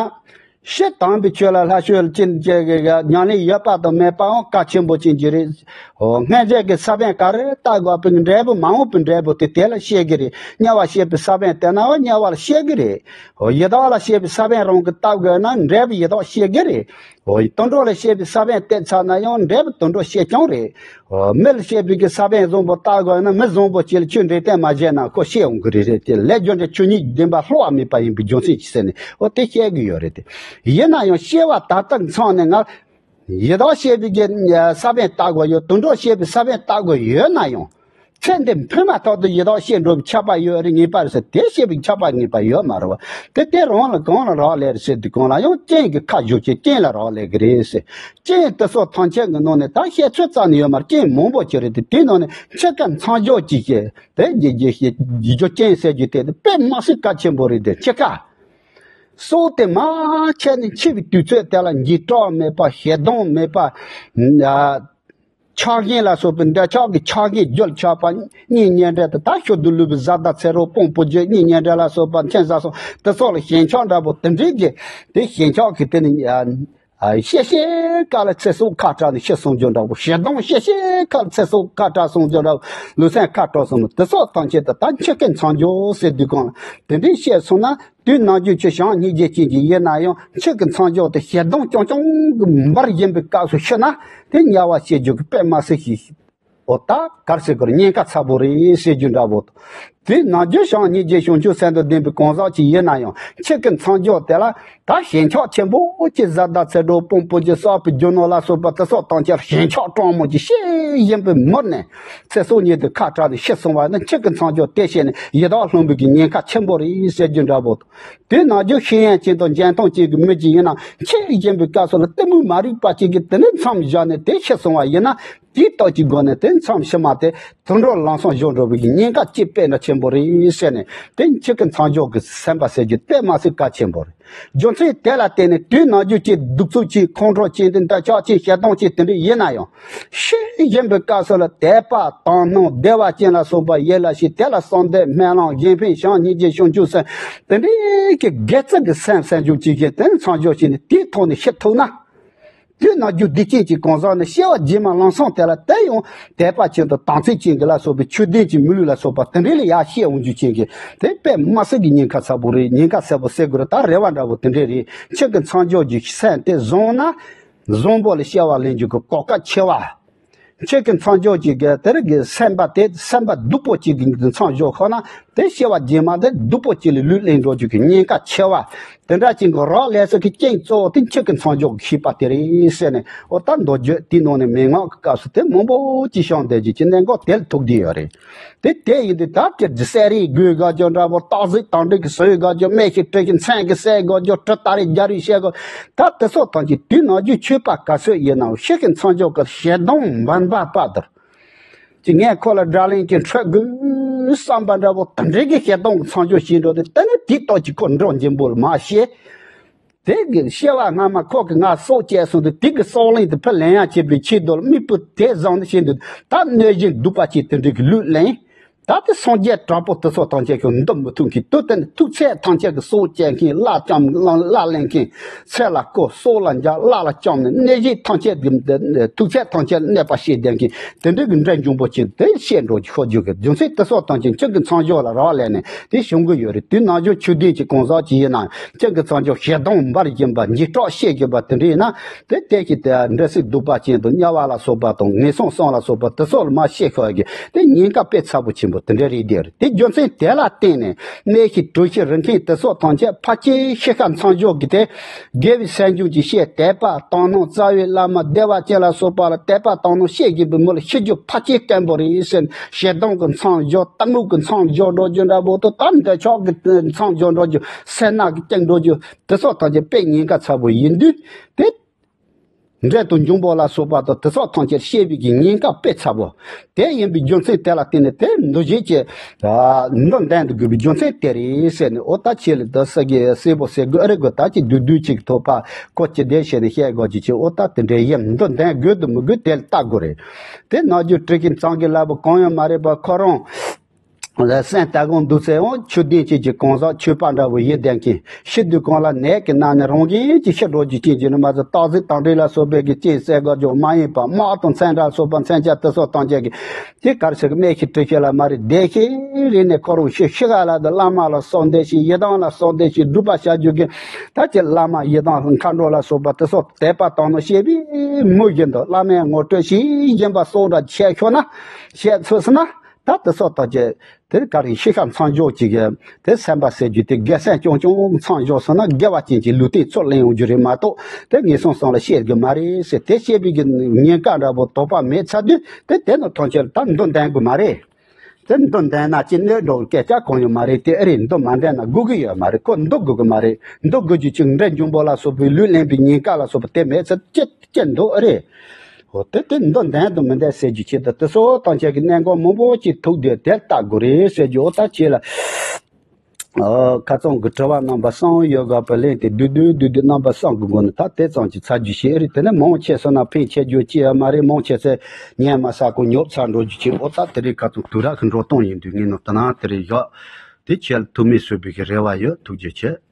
ཕྱི་དམ་པའི་ཆོས་ལ་ལྷ་ཆོས་ལ་ཅི་བྱེད་ཀྱི་ཉམས་ལེན་ཡོད་པ་དང་མེད་པའང་གལ་ཆེན་པོ་ཅན་གྱི་རེད། འོ་སྔོན་ཆད་ཀྱི་ས་བོན་ག་རེ་བཏབ་དགོས་པའི་འབྲས་བུ་མ་འོངས་པའི་འབྲས་བུ་དེ་དེ་ལ་སྐྱེ་གི་རེད། དམྱལ་བ་སྐྱེས་པའི་ས་བོན་བཏབ་ན་འོ་དམྱལ་བ་ལ་སྐྱེ་གི་རེད། འོ་ཡི་དྭགས་ལ་སྐྱེས་པའི་ས་བོན་རང་གིས་བཏབ་དགོས་ན་འབྲས་བུ་ཡི་དྭགས་སྐྱེ་གི་རེད། འོ་དུད་འགྲོ་ལ་སྐྱེས་པའི་ས་བོན་བཏབ་ཚར་ན་ཡང་འབྲས་བུ་དུད་འགྲོ་སྐྱེ་རྐྱང་རེད། འོ་མི་ལ་བཤད་པའི་གི་ས་བོན་བཟང་པོ་བཏབ་དགོས་ན་མི་བཟང་པོ་ཅིག་ལ་ཆོས་འབྲེལ་གཏད་མ་བྱས་ན་ཁོ་ཤེས་འོང་གི་རེད་རེད་དེ་ལས་རྒྱུ་འབྲས་ཆོས་ཉིད་བདེན་པ་བསླུ་བ་མེད་པ་ཡིན་པའི་རྒྱུ་མཚན་གྱིས་ཟེར་ནས་འོ་དེ་བཤད་གི་ཡོད་རེད་དེ། ཡིན་ན་ཡང་སྐྱེ་བ་ད་ལྟ་མཚམས་ནས་ང་ཡི་དྭགས་བཤད་པའི་གི་ས་བོན་བཏབ་དགོས་ཡོད་དུད་འགྲོ་བཤད་པའི་ས་བོན་བཏབ་དགོས་ཡོད་ན་ཡང་ཚེ་འདི་འཕོས་མ་ཐག་ཏུ་ཡི་དྭགས་བཤད་འགྲོ་བའི་ཆགས་པ་ཡོད་རེད་ངེས་པ་རེད་ཟེར་དེ་བཤད་པའི་ཆགས་པ་ངེས་པ་ཡོད་མ་རེད་བ། དེ་དེ་རང་ལ་གང་ལ་རག་ལས་རེད་ཟེར་དུས་གང་ལ་ཡང་རྐྱེན་གྱི་ཁ་བཞག་ཅིག་རྐྱེན་ལ་རག་ལས་གི་རེད་ཟེར། རྐྱེན་དེ་སོགས་ཐམས་ཅད་ཀྱི་ནང་ནས་ད་བཤད་ཚོད་རྩ་ནས་ཡོད་མ་རེད། རྐྱེན་མང་པོ་ཅིག་རེད་དེ་དེའི་ནང་ནས་འཆི་ཁ་མཚམས་འཇོག་ཅིག་བྱས་དེ་རྒྱུ་རྒྱུ་རྒྱུ་རྒྱུ་རྐྱེན་ཟེར་རྒྱུ་དེ་དཔེ་མ་སྲིད་གལ་ཆེན་པོ་རེད་དེ་འཆི་ཁ། སྲོག་དེ་མར་ཆད་ནས་འཆི་བའི་དུས་ཚོད་དེ་ལ་འཇིགས་སྐྲག་མེད་པ་ཞེ་སྡང་མེད་པ། ཆགས་ཞེན་ལ་སོགས་པའི་འདོད་ཆགས་ཀྱི་ཆགས་ཞེན་རྒྱུན་ཆད་པ་གཉིད་ཉལ་འདྲ་དེ་ད་ཤུལ་དུ་ལུས་པའི་བཟའ་ཟླ་ཚེ་རོགས་དཔོན་བུ་རྒྱུད་གཉིད་ཉལ་འདྲ་ལ་སོགས་པ་མཚན་ཟ་སོགས་དེ་སོགས་ལ་ཞེན་ཆགས་འདྲ་པོ་དེ་འདྲའི་གི་དེ་ཞེན་ཆགས་ཀྱི་དེ་ནི། ཨ། ཤེས་ཤེས་ཁ་ལ་ཚེ་སྲོག་ཁ་བྲལ་ནས་ཤི་སོང་རྒྱུ་འདྲ་པོ། ཞེ་སྡང་ཤེས་ཤེས་ཁ་ལ་ཚེ་སྲོག་ཁ་བྲལ་སོང་རྒྱུ་འདྲ་པོ། ལུས་སེམས་ཁ་བྲལ་སོང་ནོ་དེ་སོགས་ཐམས་ཅད་དུ་ད་འཆི་ཁའི་མཚམས་འཇོག་ཟེར་དུས་གང་ལ་དེ་འདྲའི་བཤད་སོང་ན་དུས་ནམ་རྒྱུན་ཁྱོད་བྱམས་སྙིང་རྗེ་ཅན་གྱི་ཡིན་ན་ཡང་འཆི་ཁའི་མཚམས་འཇོག་དེ་ཞེ་སྡང་རྐྱང་རྐྱང་གི་འབར་བཞིན་པའི་སྐབས་སུ་ཤི་ན་དེ་དམྱལ་བ་སྐྱེ་རྒྱུ་གི་དཔེ་མ་སྲིད་ཞིག་འོ་ད་གར་སེ་གོར་ཉེན་ཁ་ཚ་པོ་རེད་ཟེར་རྒྱུ་འདྲ་པོ། དེ་ནང་རྒྱུ་བྱམས་སྙིང་རྗེ་བྱང་ཆུབ་སེམས་དང་ལྡན་པའི་གང་ཟག་ཅིག་ཡིན་ན་ཡང་འཆི་ཁའི་མཚམས་འཇོག་དེ་ལ་ད་ཞེན་ཆགས་ཆེན་པོ་ཅིག་བཟའ་ཟླ་ཚེ་སྲོག་དཔོན་པོ་ཅིག་གསར་པའི་རྒྱུ་ནོར་ལ་སོགས་པ་དེ་སོགས་དང་ཆར་ཞེན་ཆགས་སྤྲང་མོ་ཅིག་ཤེས་བཞིན་པའི་མུར་ནས་ཚེ་སྲོག་ཉིད་དུ་ཁ་བྲལ་ནས་ཤི་སོང་བ་ནི་འཆི་ཁའི་མཚམས་འཇོག་དེ་བྱས་ནས་ཡི་དྭགས་ལྷུང་བའི་གི་ཉེན་ཁ་ཆེན་པོ་རེད་ཟེར་རྒྱུ་འདྲ་པོ། དེ་ནང་རྒྱུ་ཤེས་ཡོན་ཅན་དང་འཇོན་ཐང་ཅན་གྱི་མི་ཅིག་ཡིན་ན་འཆི་བཞིན་པའི་སྐབས་སུ་ལ་གཏི་མུག་མ་རིག་པ་ཅིག་གིས་དེ་ནས་མཚམས་བཞག་ནས་དེ་ཤི་སོང་བ་ཡིན་ན། དེའི་རྟགས་ཀྱི་སྒོ་ནས་དེ་མཚམས་ཕྱི་མ་དེ་དུད་འགྲོ་ལམ་སང་འབྱོར་འགྲོ་བའི་ཉེན་ཁ་ཅིག་དཔེ་འདྲ་ཆེན་ པོ་རེད་ཟེར་ནས་དེ་ཁྱེད་ཀྱི་མཚམས་འཇོག་གི་སེམས་པ་ཟེར་རྒྱུ་དཔེ་མ་སྲིད་གལ་ཆེན་པོ་རེད། རྒྱུ་མཚན་དེ་ལ་བརྟེན་ནས་དུས་ནམ་རྒྱུན་གྱི་གདུག་རྩུབ་ཅིག་ཁོང་ཁྲོ་ཅིག་འདི་འདྲ་ཆགས་ཅིག་ཞེ་སྡང་ཅིག་དེ་འདྲ་ཡིན་ན་ཡང་ཤེས་བཞིན་པའི་སྐབས་སུ་ལ་དད་པ་དག་སྣང་བདེ་བ་ཅན་ལ་སོགས་པ་ཡིད་ལ་བྱེད། དེ་ལ་བསམ་གཏན་སྨོན་ལམ་གཞན་ཕན་བྱམས་སྙིང་རྗེ་བྱང་ཆུབ་སེམས་དེ་འདྲའི་གི་དགེ་རྩ་གི་སེམས་སེམས་བྱུང་ཅིག་གིས་དེ་ནི་མཚམས་འཇོག་བྱས་ནས་དེའི་ཐོག་ནས་ཤི་ཐུབ་ན། དུས་ནམ་རྒྱུན་བདེ་སྐྱིད་ཀྱི་གང་ཟག་ནི་སྐྱེ་བ་རྗེས་མ་ལམ་སང་དེ་ལ་དེ་ཡང་དད་པ་ཅན་དང་དམ་ཚིག་ཅན་གྱི་ལ་སོགས་པའི་ཆོས་ལྡན་གྱི་མི་ལུས་ལ་སོགས་པ་དེ་འདྲའི་ལ་ཡར་སྐྱེ་འོང་རྒྱུ་ཅན་གྱི་དེ་དཔེ་མ་སྲིད་ཀྱི་ཉེན་ཁ་ཚ་པོ་རེད། ཉེན་ཁ་ཚ་པོ་ཟེར་དགོས་རེད། ད་རེ་བ་འདྲ་པོ་དེ་འདྲས་རེད། ཁྱེད་ཀྱི་མཚམས་འཇོག་རྒྱུ་སེམས་དེ་བཟང་ན་བཟང་པོ་ལ་སྐྱེ་བ་ལེན་རྒྱུ་གི་གོ་སྐབས་ཆེ་བ། ཁྱེད་ཀྱི་མཚམས་འཇོག་ཅིག་གི་དེར་གི་སེམས་པ་དེ་སེམས་པ་སྡུག་པོ་ཅིག་གི་མཚམས་འཇོག་ཤོར་ན་དེ་སྐྱེ་བ་རྗེས་མ་དེ་སྡུག་པོ་ཅིག་ལ་ལུས་ལེན་འགྲོ་རྒྱུ་གི་ཉེན་ཁ་ཆེ་བ། དེ་འདྲ་ཅིག་གི་རག་ལས་སོགས་ཀྱི་རྐྱེན་གཙོ་བོ་དེ་ཁྱེད་ཀྱི་མཚམས་འཇོག་གི་ཤེས་པ་དེ་རེད་ཟེར་ནས་འོ་ད་མདོ་རྒྱུད་དེའི་ནང་ནས་མན་ངག་གི་སྐབས་སུ་དེ་མང་པོ་ཅིག་བཤད་བསྡད་རྒྱུ་ཅིག་གནད་འགག་དེ་ལ་ཐུག་བསྡད་ཡོད་རེད། དེ་དེ་ཡིན་དུས་ད་དེ་གསེར་རིའི་གོས་ག་ཅོ་འདྲ་པོ་སྟག་གཟིག་དང་འབྲུག་གི་ཟོས་ག་ཅོ་སྨན་གྱི་དྲི་གི་མཚན་གྱི་གསེར་ག་ཅོ་གྲི་སྟ་རེ་རྒྱ་རིའི་བཤད་ག་ད་དེ་སོགས་དང་གི་དུས་ནམ་རྒྱུན་ཆོས་པ་ག་ཚོད་ཡིན་ནའང་ཤེས་ཀྱི་མཚམས་འཇོག་གི་ཞེ་སྡང་འབར་འབར་པ་དར། ཅི་ངས་ཁོ་ལ་དགྲ་ལན་གྱི་འཕྲོད་དགོས་བསམ་པ་འདྲ་པོ་དེ་འདྲའི་གི་ཞེ་སྡང་གི་མཚམས་འཇོག་བྱེད་འགྲོ་དེ་དེ་ནི་དེའི་སྟོབས་ཀྱིས་ཁོ་འགྲོ་འཇིན་པོ་ལ་མ་ཤེས། དེ་གི་སྐྱེ་བ་སྔ་མ་ཁོ་གི་ང་སྲོག་བཅད་སོང་དུས་དེ་གི་སྲོག་ལན་དུ་ཕར་ལེན་ཡ་བྱེད་པའི་ཆེད་དུ་ལ་དམིགས་བུ་དེ་བཟང་དུ་བྱེད་འདུག་ད་གནོད་སྦྱིན་གདུག་པ་ཅན་དེ་འདྲའི་གི་ལུས་ལེན། ད་དེ་སངས་རྒྱས་དྲག་པོ་དེ་ཚོ་ཐམས་ཅད་ཀྱང་འདུམ་མི་ཐུབ་མཁན་དུ་དེ་ནི་ཐུག་ཚད་ཐམས་ཅད་ཀྱི་སྲོག་བཅད་མཁན་བླ་བཅོམ་བླ་ལེན་མཁན་ཚེ་ལ་བཀོད་སྲོག་ལ་འཇལ་བླ་ལ་བཅོམ་ནས་གནོད་སྦྱིན་ཐམས་ཅད་ཀྱི་ཐུག་ཚད་ཐམས་ཅད་གནོད་པ་བྱེད་བསྡད་མཁན་དེ་འདྲའི་གི་འདྲེ་འབྱུང་པོ་ཅན་དེ་བཤད་འགྲོ་ཤོར་རྒྱུ་གི་རྒྱུ་མཚན་དེ་ཚོ་ཐམས་ཅད་ཁྱེད་ཀྱི་མཚམས་འཇོག་ལ་རག་ལས་ནས་དེ་བྱུང་གི་ཡོད་རེད། དུས་ནམ་རྒྱུན་ཆོས་ལྡན་གྱི་གང་ཟག་ཅིག་ཡིན་ན་ཁྱེད་ཀྱི་མཚམས་འཇོག་ཞེ་སྡང་འབར་བཞིན་པ་འཇིགས་སྐྲག་བཤད་བཞིན་པ་དེ་འདྲ་ཡིན་ན། དེ་ལྟས་ཀྱི་དེ་འདྲ་སྲིད་སྡུག་པ་ཅན་དང་དམྱལ་བ་ལ་སོགས་པ་དང་ངན་སོང་གསུམ་ལ་སོགས་པ་དེ་སོགས་ལ་མ་ཤེས་ཤོར་གི་དེ་ཉེན་ཁ་དཔེ་ཚ་པོ་ཆེན་པོ་དེ་འདྲ་རེད་དེ་རེད། དེ་རྒྱུ་མཚན་དེ་ལ་བརྟེན་ནས་གནས་ཤིང་གྲོལ་ཤིང་རིག་མཁན་དེ་སོགས་ཐམས་ཅད་ཕལ་ཆེར་ཤི་ཁ་མཚམས་འཇོག་གི་དེ་དགེ་བའི་སེམས་བྱུང་གི་བཤད་དད་པ་དག་སྣང་རྩ་བའི་བླ་མ་བདེ་བ་ཅན་ལ་སོགས་པ་ལ་དད་པ་དག་སྣང་བཤད་བཞིན་པའི་མི་ལ་ཤི་རྒྱུ་ཕལ་ཆེར་དཀོན་པོ་རེད་ཟེར། ཞེ་སྡང་གི་མཚམས་འཇོག་གཏི་མུག་གི་མཚམས་འཇོག་འགྲོ་རྒྱུ་འདྲ་པོ་དང་ད་འདོད་ཆགས་ཀྱི་མཚམས་འཇོག་འགྲོ་རྒྱུ་སེར་སྣ་གི་སྐྱེ་འགྲོ་རྒྱུ་དེ་སོགས་ཐམས་ཅད་དཔེ་ཉེན་ཁ་ཚ་པོ་ཡིན་དུས་དེ། འདྲེ་དང་འབྱུང་པོ་ལ་སོགས་པ་དང་དེ་སོགས་ཐམས་ཅད་བཤད་པའི་གི་ཉེན་ཁ་དཔེ་ཚ་པོ། དེ་ཡིན་པའི་རྒྱུ་མཚན་དེ་ལ་བརྟེན་ནས་དེ་འདུ་བྱེད་ཀྱི་འདུ་ལྡན་དུ་དགོས་པའི་རྒྱུ་མཚན་དེ་རེད་ཟེར་ནས་འོ་ད་ཆེ་ལ་དུ་ས་གི་སྲས་པོ་ཟེར་དགོས་ཨ་རེ་དགོས་ད་ཅི་བསྡུས་བསྡུས་ཅིག་ཐོབ་པ་ཁོ་ཅི་བདེ་བྱས་ནས་བཤད་དགོས་ཀྱི་ཆེ་འོ་ད་དེ་འདྲའི་ཡིན་འདུ་ལྡན་དགོས་དུ་མི་དགོས་དེ་ལ་བལྟ་དགོས་རེད། དེ་ནམ་རྒྱུན་ཁྲིད་ཀྱི་གཙང་གི་ལབ་པ་གང་ཡང་མ་རེད་པ་ཁོ་རང་། སེམས་ལྟ་གང་འདུག་ཚེ་འོང་ཆོས་ལྡན་ཅིག་གི་གང་ཟག་ཆོས་པ་འདྲ་བོ་ཡིན་བསྡད་མཁན་ཤི་དུས་གང་ལ་ནད་ཀྱི་ནང་ནས་རང་བཞིན་གྱིས་ཤི་འགྲོ་རྒྱུ་རྐྱེན་གྱིས་ནི་མ་ཟད་སྟག་གཟིག་དང་འདྲེ་ལ་སོགས་པའི་གི་རྐྱེན་སེལ་དགོས་རྒྱུ་མ་ཡིན་པ་དམག་དང་མཚོན་ཆ་ལ་སོགས་པ་མཚོན་ཆ་དེ་སོགས་གཏོང་བྱེད་ཀྱི་དེ་གར་ཞིག་སྨན་གྱི་དྲི་ཤེས་ལ་མ་རེད་བདེ་ཤེས་རེད་ནས་ཁོ་རང་ཤི་ཤི་ག་ལ་དུ་བླ་མ་ལ་གསོལ་འདེབས་ཤིག་ཡི་དམ་ལ་གསོལ་འདེབས་ཤིག་སྒྲུབ་པ་བྱ་རྒྱུ་གི་ད་ཀྱི་བླ་མ་ཡི་དམ་མཁའ་འགྲོ་ལ་སོགས་པ་དེ་སོགས་དད་པ་དང་ནི་བཤད་པའི་མུ་བཞིན་དུ་བླ་མས་ངོ་སྤྲོད་ཤིག་ཡིན་པ་སོགས་འདྲ་བྱས་ཤོར་ན་བཤད་ཚོད་སོང་ན། ད་དེ་སོགས་ཐམས་ཅད་དེར་ག་རེ་ཤི་ཁ་མཚམས་འཇོག་ཅིག་གི་དེ་སེམས་པ་ཟེར་རྒྱུ་དེ་དགེ་སེམས་རྐྱང་རྐྱང་མཚམས་འཇོག་སོང་ན་དགེ་བ་ཅན་གྱི་ལུས་རྟེན་ཚུར་ལེན་ཡོང་རྒྱུ་རེད་མ་གཏོགས་དེ་ངན་སོང་གསུམ་ལ་སྐྱེ་དགོས་མ་རེད་ཟེར་དེ་སྐྱེ་བའི་གི་ཉེན་ཁ་འདྲ་པོ་དོགས་པ་མེད་ཚར་དུས་དེ་དེ་ནི་ཐམས་ཅད་ད་འདུ་ལྡན་དགོས་མ་རེད། དེ་འདུ་ལྡན་ན་ཅི་གནོད་འགྲོ་སྐད་ཆ་གང་ཡང་མ་རེད་དེ་ཨེ་རེད། འདུ་མ་ལྡན་ན་དགོས་ཀྱི་ཡོད་མ་རེད། ཁོ་འདུ་དགོས་ཀྱི་མ་རེད། འདུ་དགོས་རྒྱུ་ཅིག་འདྲེ་འབྱུང་པོ་ལ་སོགས་པའི་ལུས་ལེན་པའི་ཉེན་ཁ་ལ་སོགས་པ་དེ་མེད་ཚར་ཅི་ཅི་འདུ་ཨེ་རེད། འོ་དེ་དེ་འདུ་ལྡན་དང་མི་ལྡན་ཟེར་རྒྱུ་ཆེད་དུ་དེ་སོགས་ཐམས་ཅད་ཀྱི་གནད་འགག་མང་པོ་ཅིག་ཐུག་དུས་དེར་བལྟ་དགོས་རེད་ཟེར་རྒྱུ་འོ་ད་ཆེ་ལ། ཨོ། ཁ་རྩང་གི་དྲི་བ་རྣམ་པ་གསུམ་ཡོད་དགོས་པ་ལན་དེ་བསྡུས་བསྡུས་བསྡུས་བསྡུས་རྣམ་པ་གསུམ་གི་སྒོ་ནས་ད་དེ་ཙམ་གྱི་ཚར་རྒྱུ་ཞིག་རེད། དེ་ནས་མང་ཆེ་སོང་ན་ཕན་ཆེ་རྒྱུ་ཅི་ཡང་མ་རེད། མང་ཆེ་ཚེ་ཉན་མ་ས་ཀོ་ཉོབ་ཚར་འགྲོ་རྒྱུ་ཅིག་འོ་ད་དེ་རིང་ཁ་རྩང་དུས་རབས་ཀྱི་འགྲོ་སྟངས་ཡིན་དུས་ངས་ནོར་དེ་ན་དེ་རིང་བཞག་དེ་ཆེ་ལ་ཐུགས་མི་སུན་པའི་གི་རེ་བ་ཡོད། ཐུགས་རྗེ་ཆེ།